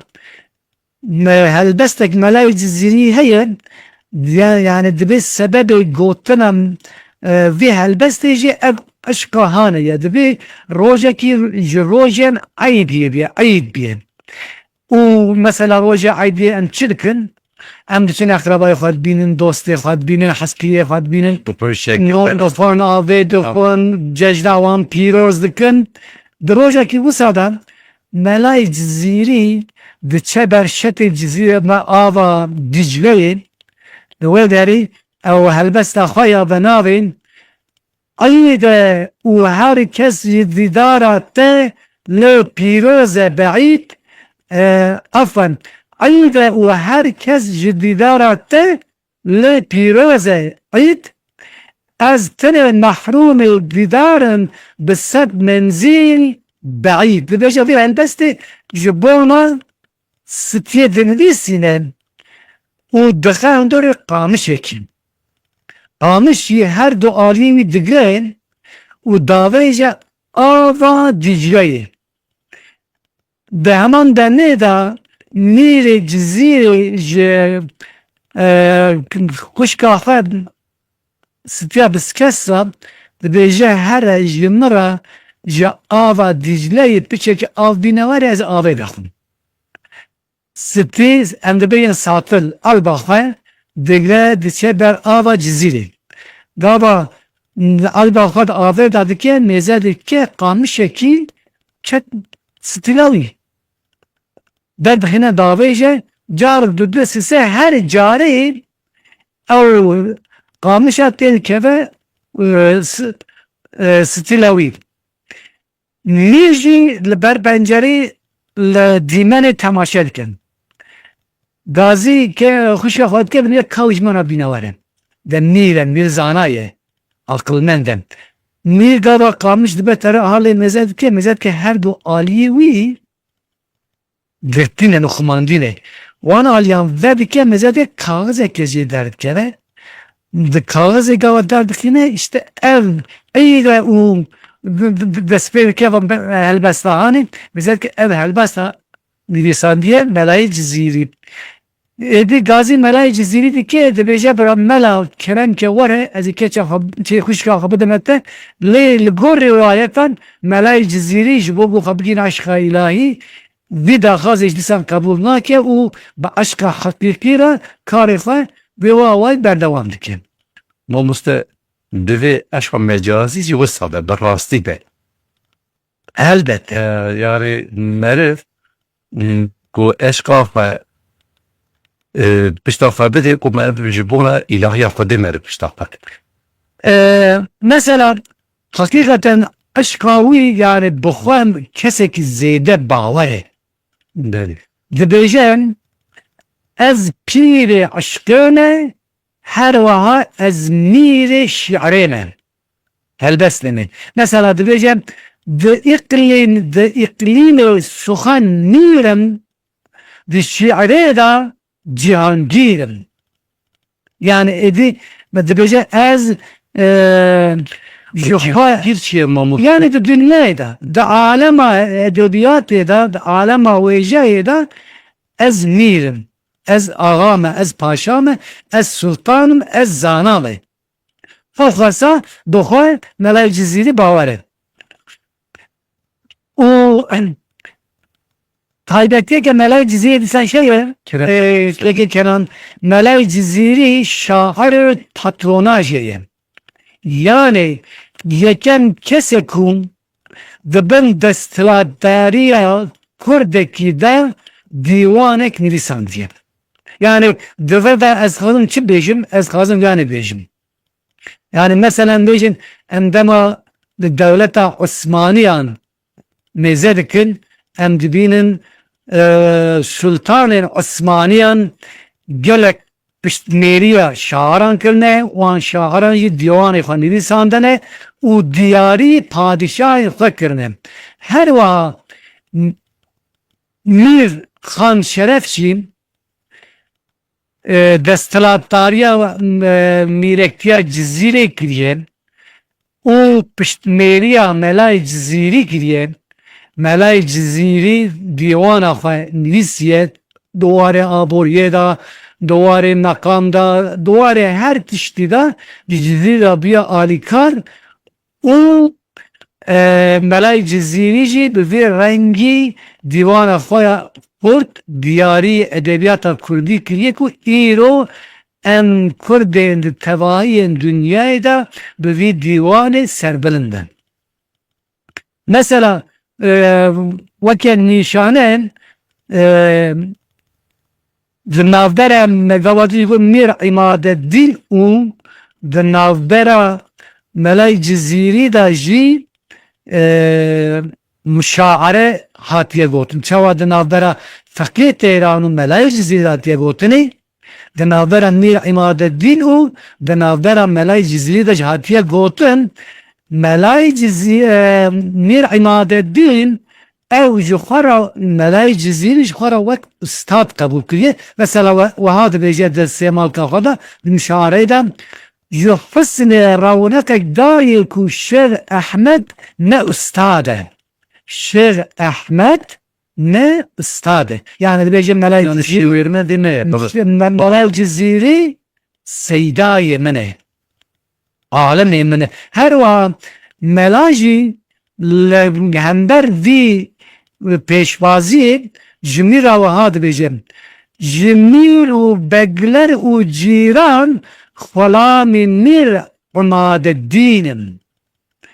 me-, helbestek Melayê Cizîrî heye, ya-, yani dibê sebebê gotina, e, vê helbestê jî ev eşqa hane ye. Dibê rojekî ji rojên eydiyê bîye, eyd bîye. Û mesela roja eydiyê em çi dikin? Em diçin eqrebayê xwe dibînin, dostê xwe dibînin, hespiyê xwe dibînin. Bi pir şek. Nor dixwin, avê dixwin, cejna wan pîroz dikin. Di rojekî wisa de Melayê Cizîrî diçe ber şetê Cizîrê me ava Dicleyê. Li wê derê ew helbesta xwe ya bi navê Eyde û her kes ji dîdara te li pîroz e beîd, e, afwan, Eyde û her kes ji dîdara te li pîroz e îd, Ez tenê mehrûmê dîdarin bi sed menzîl beîd. Dibêje vî helbestê ji bona spiyê dinivîsîne û dixe hundirê qamişekî. Qamiş jî her du aliyê wî digirên û davêje ava Dîcleyê. Di heman demê de Mîrê Cizîrê ji, e, xwişka xwe Spiya Biskesa dibêje, here ji min re ji ava Dîcleyê piçekî av bîne were, ez avê vexwim. Spî, em dibêjin satil, elba xwe digre diçe ber ava Cizîrê. Gava elba xwe di avê de dike, mêze dike qamişekî çet stîla wî. Derdixîne davêje, car du du sise her carê ew qamişa tê dikeve, e, s-, e, stîla wî. Mîr jî li ber pencerê li dîmenê temaşe dikin. Gazî ke xwişka xwe dike, binê ka wî ji me re bîne were. De mîr e, mîr zana ye, aqilmend e. Mîr gava qamiş dibe tere halê mêze dike, mêze dike her du aliyê wî girtî ne, xumandî ne. Wan aliyan vedike, mêze dike kaxizeke jê derdikeve. Di kaxizê gava derdixîne, işte ev qîre û d-, d-, d-, dest pê dike ve be-, helbesta hanê. Mêze dike ev helbesta nivîsandiye Melayê Cizîrî. Êdî gazî Melayê Cizîrî dike, dibêje, bira Mela, kerem ke were, ez ê keça xwe, çê xwişka xwe bidime te. Lê li gor rîwayetan Melayê Cizîrî ji bo ku xwe bigîne eşqa îlahî, vî daxwazê ji dîsan qebûl nake û bi eşqa heqîqî re karê xwe bi wa way berdewam dike. Mamoste, divê eşqa mecazî jî wisa be, bi rastî be. Helbet. E, yani meriv, m, ku eşqa xwe, e, pişta xwe bidê, ku meriv ji bona îlahiya Xwedê meriv pişta xwe. E, mesela, heqîqeten eşqa wî, yani bi xwe kesekî zêde bawer e. Belê. Dibêje, ez pîrê eşqê me, her wiha ez mîrê şîirê me. Helbestê me. Mesela dibêje, di îqlîm, di îqlîmê suxan mîr im, di şîirê de cîhangîr im. Yani êdî me dibêje ez, e, ji xwe Cîhangîr çi ye Mamoste? Yani di dinyayê de, di alema edebiyatê de, di alema wêjeyê de ez mîr im, ez axa me, ez paşa me, ez sultan im, ez zana me. Ew xwesa bi xwe Melayê Cizîrî bawer e. Û, em, taybetiyeke Melayê Cizîrî dîsa şey e, Kerem. E, peki Kenan, Melayê Cizîrî şair patronajê ye. Yani yekem kesê ku di bin desthilatdariya Kurdekî de dîwanek nivîsandiye. Yani di vir de ez xwazim çi bêjim, ez xwazim yani bêjim. Yani meselen bêjin, em dema di dewleta Osmaniyan mêze dikin, em dibînin, e, sultanên Osmaniyan gelek piştmêriya şahiran kirine, wan şahiran jî dîwanê xwe nivîsandine û diyarî padîşahên xwe kirine. Her wiha M-, Mîr Xan Şeref jî, e, desthilatdariya, e, mîrektiya Cizîrê kiriye û piştmêriya Melayê Cizîrî kiriye. Melayê Cizîrî dîwana xwe nivîsiye, di warê aboriyê de, di warê meqam de, di warê her tiştî de di Cizîrê de bûye alîkar û, e, Melayê Cizîrî jî bi vî rengî dîwana xwe ya xurt diyarî edebiyata kurdî kiriye ku îro em kurdên di tevahiyên dinyayê de bi vî dîwanê serbilind in. Mesela, e, weke nîşane, e, di navbera me gava dî got Mîr Îmadeddîn û di navbera Melayê Cizîrî de jî, e, muşaere hatiye gotin. Çawa di navbera Feqiyê Teyran û Melayê Cizîrî hatiye gotinê, Di navbera Mîr Îmadeddîn û di navbera Melayê Cizîrî de jî hatiye gotin, Melayê Cizî-, e, Mîr Îmadeddîn ew ji xwe re, Melayê Cizîrî ji xwe re wek ustad qebûl kiriye. Mesela we-, wiha dibêje di sêmalka xwe de, di mişareyê de, ji husnê rewneqek dayê ku Şêx Ehmed ne ustad e. Şêx Ehmed ne ustad e. Yani dibêje Melayê Yani Cizîrî, şêwêrme dê ne ye. Me-, Melayê Cizîrî seydayê min e. Alimê min e. Her wiha Mela jî li hember vî pêşwaziyê ji mîra wiha dibêje, Ji mîr û begler û cîran xulamê Mîr Îmadeddîn im.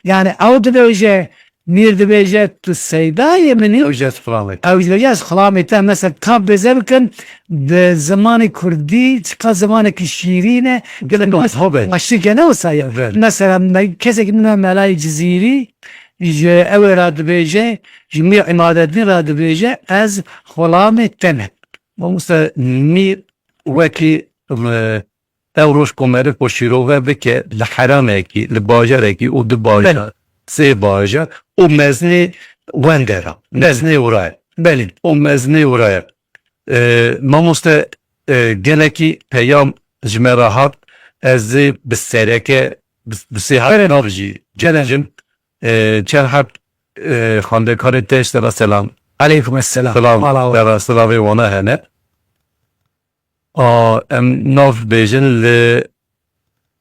Yani ew dibêje, mîr dibêje, tu seydayê min î. Ew jî ez xulamê te. Ew jî dibêje, ez xulamê te. Mesela ka bêze bikin, di zimanê kurdî çiqa zimanekî şîrîn e. Gelek hob e. Başî gene wisa ye. Evet. Mesela me-, kesekî min Melayê Cizîrî, ji ew ê re dibêje, ji Mîr Îmadeddîn re dibêje, ez xulamê te me. Mamoste, mîr wekî, e, Ew roj ku meriv xwe şîrove bike li herêmekî, li bajarekî û du bajar, Belê. sê bajar û mezinê wendera, mezinê wira ye. Belê. Û mezinê wira ye. E, mamoste, e, gelekî peyam ji me re hat, ez ê bi sereke, bi, bi sêhet Belê. nav jî Gelek. gelejim. E, çend heb, e, xwendekarê te ji te re selam. Aleykum esselam. Silav, Mala te re silavê wana hene. A, em nav bêjin li,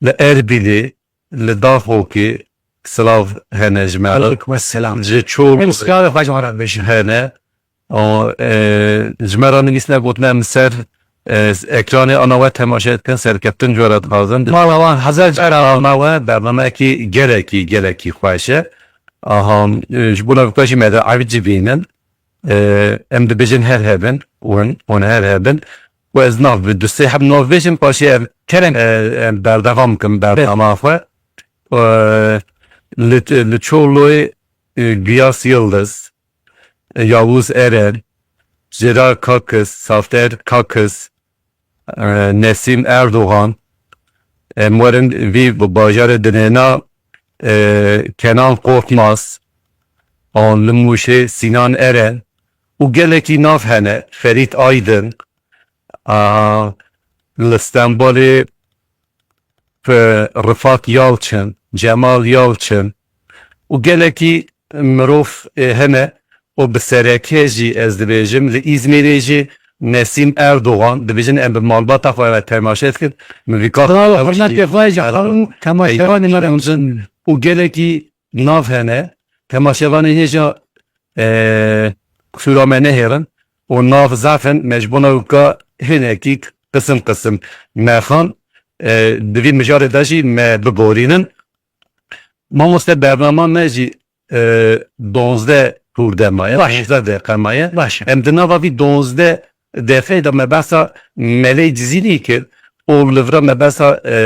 li Erbîlê, li Daxokê silav hene ji me re. Aleykum esselam. Ji Çol Em silavê xwe ji me re bêjin. hene. A, e, ji me re nivîsine gotine em ser, e, ekranê ana we temaşe dikin, serkeftin ji we re dixwazin. Mala wan hezar cara ana we bernameyekî gelekî, gelekî xweş e. Aha, e, ji bona ku jî me de ev civînin. E, em dibêjin her hebin, hûn, hûn her hebin. Û ez nav bi du sê heb nav bêjim, paşê ev kerem, e, em berdewam bikin bernama xwe. E, li, li Çorloyê, e, Giyas Yildiz, e, Yavuz Eren, Cira Kakis, Safter Kakis, e, Nesîm Erdogan, em werin vî bajarê dinêna, e, Kenan Korkmaz, an li Mûşê Sînan Eren û gelekî nav hene, Ferît Aydin, a, li Stenbolê, e, Rifat Yalçin, Cemal Yalçin û gelekî mirov, e, hene û bi sereke jî ez dibêjim, li Îzmîrê jî Nesîm Erdogan, dibêjin em bi malbata xwe ve temaşe dikin. Min vî kat Bravo, hurmetê xwe ji heqan temaşevanê me re hemzin. Û gelekî nav hene, temaşevanê hêja, e, qisûra me nehêrin û nav zaf in, me ji bona wika hinekî qisim qisim nexan, e, di vî mijarê de jî me biborînin. Mamoste, bernama me jî, e, donzdeh tûr de maye, Baş. donzdeh deqe maye. Baş. Em di nava vî donzdeh deqeyê de me behsa Melê Cizîrî kir û li vira me behsa, e, e,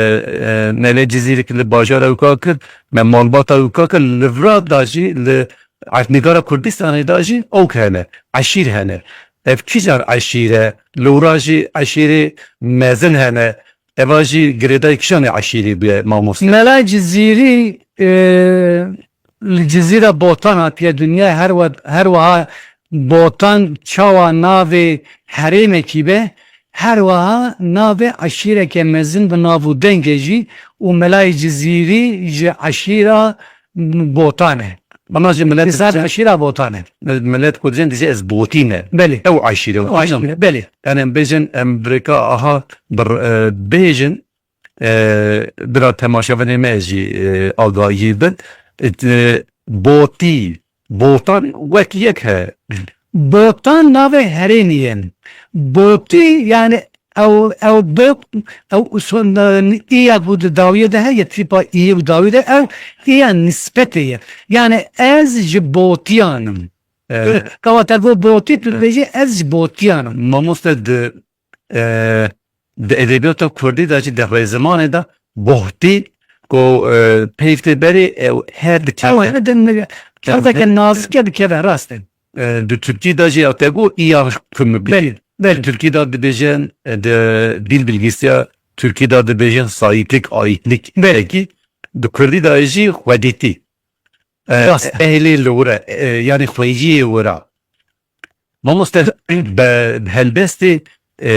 Melê Cizîrî kir, li bajara wika kir, me malbata wika kir, li vira da jî li Erdnîgara Kurdistanê da jî ewk hene, eşîr hene. Ev kîjan eşîr e? Li wira jî eşîrê mezin hene. Eva jî girêdayî kîjanê eşîrî bûye, mamoste? Mela Cizîrî, e, li Cizîra Botan hatiye dinyayê, her we-, her wiha Botan çawa navê herêmekî be, her wiha navê eşîreke mezin bi nav û dengê jî û Melayê Cizîrî ji eşîra Botan e. Bana jî millet Dizan eşîra Botan e. Millet ku dibêjin dibêje ez Botî me. Belê. Ew eşîre. Ew eşîre, belê. Yani em bêjin, em birêka aha bir, e, bêjin, e, bira temaşevanê me jî, e, agahî bin. E, Botî, Botan wek yek he. Botan navê herêmî ye. Botî yani ew, ew bi, ew uson, î ya ku di dawiyê de heye, tîpa î û dawî de ew î ya nisbetê ye. Yani ez ji Botiyan im. Evet. Kawa te got Botî, tu dibêjî ez ji Botiyan im. Mamoste di, e, di edebiyata kurdî de jî di rêzimanê de bohtî ku, e, peyv tê berê ew her dikeve. Ew her din, kewteke nazik e dikeve, rast e. E, di tirkî de jî ya te got î ya kumibî. Belê. Belê. Tirkî de dibêjin, e, di bilbilgîsiya Tirkî de dibêjin sayîklik, ayîklik. Belê. Belkî di Kurdî de jî xwedîtî. E, Rast e. Ehlê li wir e, e, yanî xweyîyê wir e. Mamoste, bi, bi helbestê, e,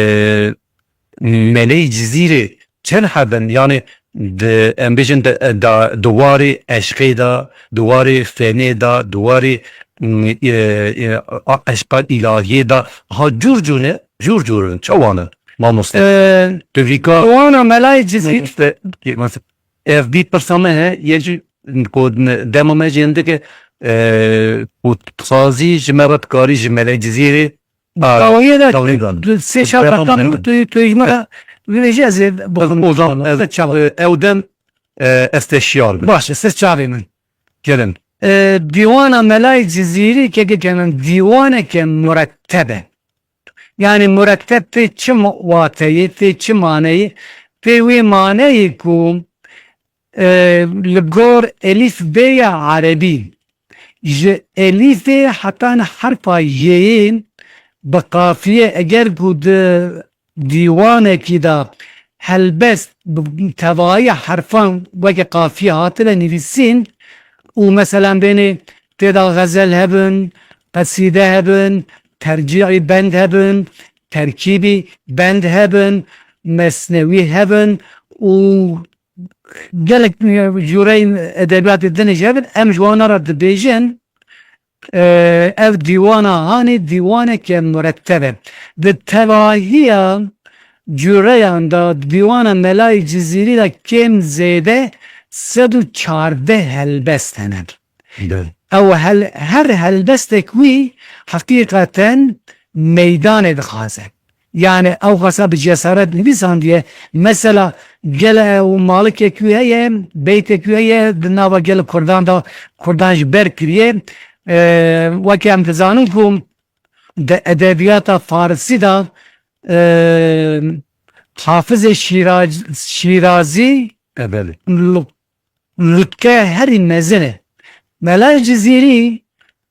Meleyê Cizîrê çend hebin? Yanî di, em bêjin di, di, di warê eşqê de, di warê fenê de, di warê, m, e, e, a, eşqa îlahiyê de, ha cûr cûr ne, cûr cûr in, çawa ne? Mamoste. E, Tu vîka Wana Melayê Cizîr. Mamoste, ev bî pirsa me he, yê jî ku dema me jî hindike, e, ku dixwazî ji me re dikarî ji Meleyê Cizîrê, a, Dawiyê de dawiyê de. Tu sê çar Tamam, dakika evet. tu, tu ji me re vêjî ez ê bixwim. O zaman, evet. Sê çar. E, ew dem, e, ez te şiyar bim. Baş e, sê çarê min. Gelin. E, Dîwana Melayê Cizîrî keke kenin dîwaneke muretteb e. Yanî muretteb tê çi ma-, wateyê, tê çi maneyê? Tê wê maneyê ku, e, li gor elîfbeya erebî, ji elîfê hetan herfa yêyê bi qafiye, eger ku di dîwanekî de helbest bi tevayî herfan weke qafiye hatine nivîsîn û, meselan, bênê tê de xezel hebin, qesîde hebin, tercîî bend hebin, terkîbî bend hebin, mesnewî hebin û gelek, e, jûreyên edebiyatê din jî hebin, em ji wana re dibêjin, e, ev dîwana hanê dîwaneke muretteb e. Di tevahiya cûreyan de dîwana Melayê Cizîrî de kêm zêde sed û çardeh helbest hene. Belê. Ew hel-, her helbestek wî heqîqeten meydanê dixwaze. Yani ew xwesa bi cesaret nivîsandiye. Mesela gele û malikek wî heye, beytek wî heye, di nava gelê Kurdan de Kurdan ji ber kiriye. E, weke em dizanin ku di edebiyata farisî de, e, Hafizê Şîraz-, Şîrazî E, belê. lu-, lutke herî mezin e. Mela Cizîrî,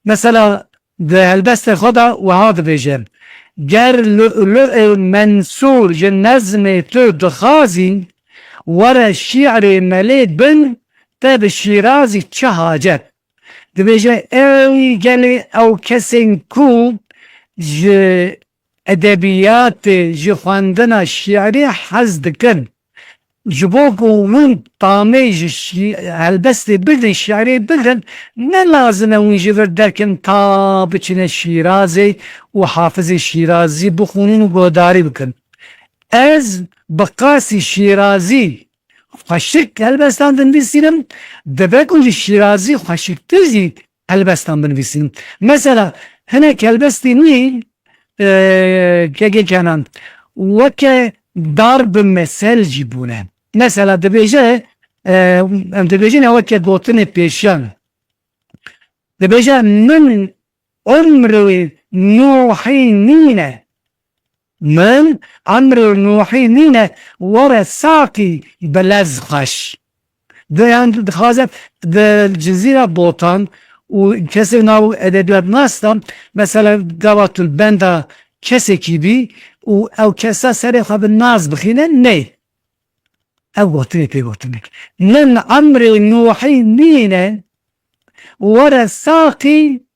mesela, di helbestê xwe de wiha dibêje, Ger lu'lu'ê mensûr ji nezmê tu dixwazî, were şî'rê melê bin, te bi Şîrazî çi hacet? Dibêje, ew gelê ew kesên ku ji edebiyatê, ji xwendina şî'rê hez dikin, ji bo ku hûn tamê ji şî-, helbestê bigrin, şî'rê bigrin, ne lazim e hûn ji vir derkin ta biçine Şîrazê û Hafizê Şîrazî bixwînin û guhdarî bikin. Ez bi qasî Şîrazî xweşik helbestan dinivîsînim, dibe ku ji Şîrazî xweşiktir jî helbestan binivîsînim. Mesela, hinek helbestên wî, e, Keke Kenan, weke dar bi mesel jî bûne. Mesela, dibêje, e, em dibêjin ya weke gotinê pêşiyan. Dibêje, min emrê Nûhî nîne. Min emrê Nûhî nîne, were saqî bi lez xweş. Di, yan dixwaze di Cizîra Botan û kesê nav edebiyatnas de, mesela gava tu li benda kesekî bî û ew kesa serê xwe bi naz bixîne, ney. Ev gotinê pê gotinê. Min emrê Nûhî nîne, were saqî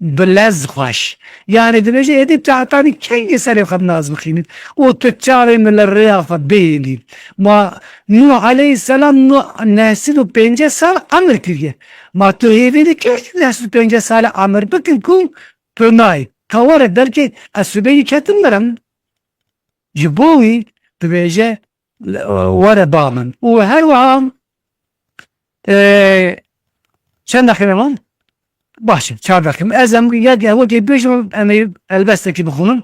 bi lez xweş. Yani dibêje, êdî tu hetanî kengî serê xwe bi naz bixînî û tu çavê min li rêya xwe bihêlî? Ma Nûh aleyhisselam nû-, neh sed û pêncî sal emir kiriye. Ma tu hêvî dikî neh sed û pêncî sal emir bikin ku tu nayê. Ka were belkî ez sibê yî ketim mirim. Ji bo wî dibêje, were ba min. Û her wiha, e, çend deqîqe man? Baş e, çar deqîqe. Ez em yek wekî bêjim, em ê helbestekî bixwînin.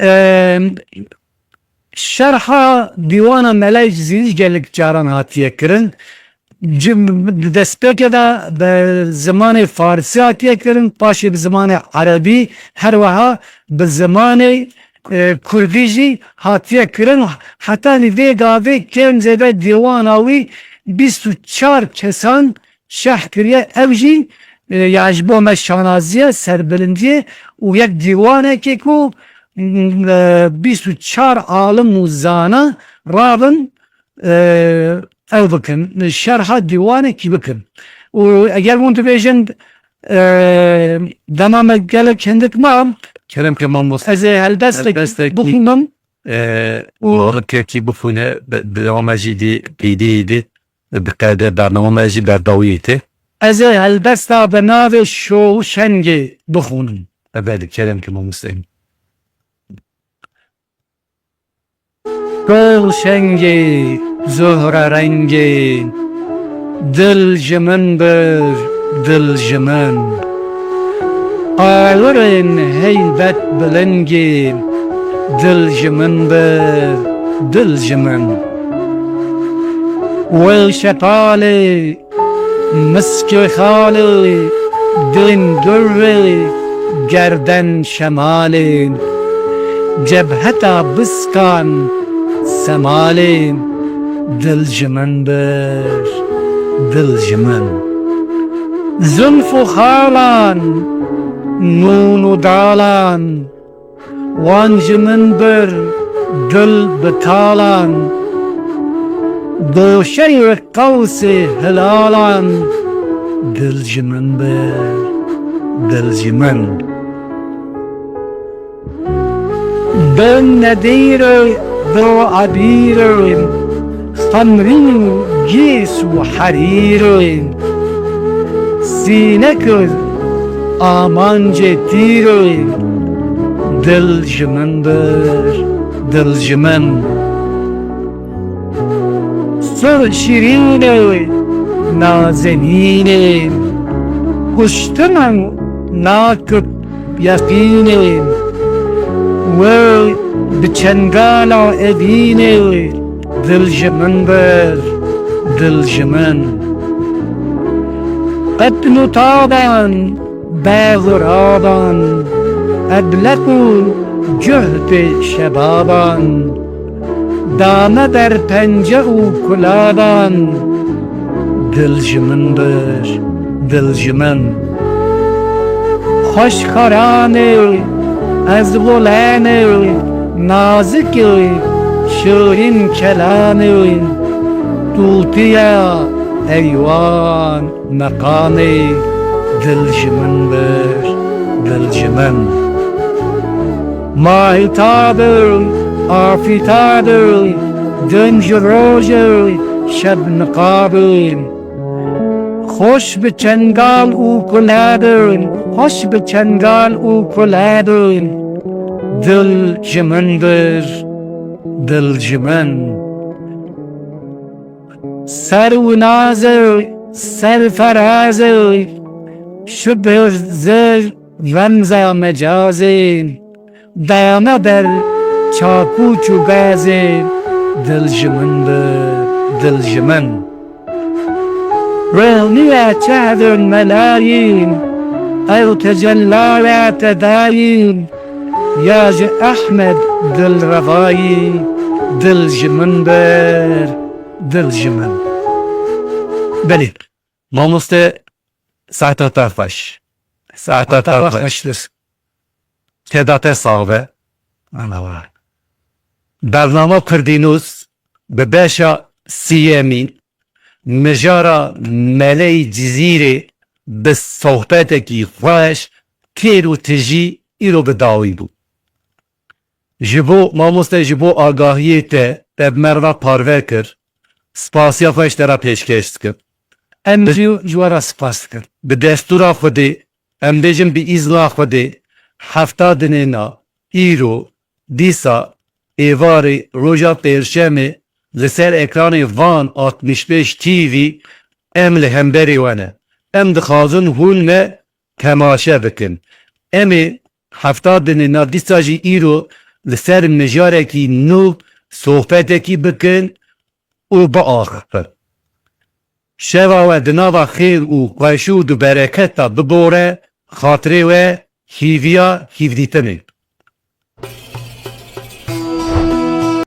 E, Şerha Dîwana Melayê Cizîrî gelek caran hatiye kirin. Cim-, di destpêkê de bi zimanê farisî hatiye kirin, paşê bi zimanê erebî, her wiha bi zimanê, e, kurdî jî hatiye kirin. Heta vê gavê kêm zêde dîwana wî bîst û çar kesan şerh kiriye. Ew jî, e, ya ji bo me şanazî ye, serbilindî ye û yek dîwanekê ku e, bîst û çar alim û zana rabin, e, ew bikin, şerha dîwanekî bikin. Û eger hûn dibêjin, e, dema me gelek hindik ma, Kerem ke mamoste. Ez ê helbestek Helbestek. bixwînim. E, Û Rikekî bixwîne, bi, bi ama jî dî, êdî, êdî, bi qede bernama me jî berdawî tê. Ez ê helbesta bi navê Şo û Şengê bixwînim. E, belê, kerem ke mamoste. Şo û Şengê, Zuhre rengê, dil ji min bir, dil ji min. Awirên heybet bilingê, dil ji min bir, dil ji min. Wê şeqalê, miskê xalê, dên durrê, gerden şemalê, cebheta biskan semalê, dil ji min bir, dil ji min. Zilf û xalan, nûn û dalan, wan ji min bir dil bi talan, goşeyê qewsê hilalan, dil ji min bir, dil ji min. Bin nedîr e, bi ebîr e, xemrî û gîs û herîr e. Sîne kir amancê tîr e, dil ji min bir, dil ji min. Sir şîrîn e, nazenîn e, kuştin e, nakit yeqînê, wê bi çengala evînê, dil ji min bir, dil ji min. Qetl û taban, bexuraban, ebleq û cuhdê şebaban, dame ber pence û kulaban, dil ji min bir, dil ji min. Xweş xaranê, ez gulenê, nazikê, şirîn kelamê, tûtiya heywan meqamê, dil ji min bir, dil ji min. Mahîtab e, afîtab e, din ji roj e, şeb niqab e. Xweş bi çengal û kulab e, xweş bi çengal û kulab e, dil ji min bir, dil ji min. Ser û naz e, serferaz e, şibh zir remza mecaz e, dame ber çakûç û gaz e, dil ji min bir, dil ji min. Rehniye çehrên melayîn, ew tecellaya tedayîn, ya ji Ehmed dilrevayî, dil ji min bir, dil ji min. Belê. Mamoste, saeta te xweş. Saeta te xweş. Xweştir. Te da te sax be. Ana wa. Bernama Kurdînûs bi beşa siyemîn mijara Meleyî Cizîrê bi sohbetekî xweş, têr û tijî îro bi dawî bû. Ji bo, mamoste, ji bo agahiyê te, te bi me re parve kir. Spasiya xwe ji te re pêşkêş dikim. Em Bi- jî ji we re spas dikin. Bi destûra Xwedê, em bêjin bi îzna Xwedê, hefta dinêna, îro, dîsa, êvarê, roja pêncşemê, li ser ekranê Van altmış beş T V, em li hemberî we ne. Em dixwazin hûn me temaşe bikin. Em ê hefta dinêna dîsa jî îro li ser mijarekî nû sohbetekî bikin û biaxifin. Şeva we di nava xêr û xweşî û di bereket de bibore, xatirê we hîviya hîvdîtinê.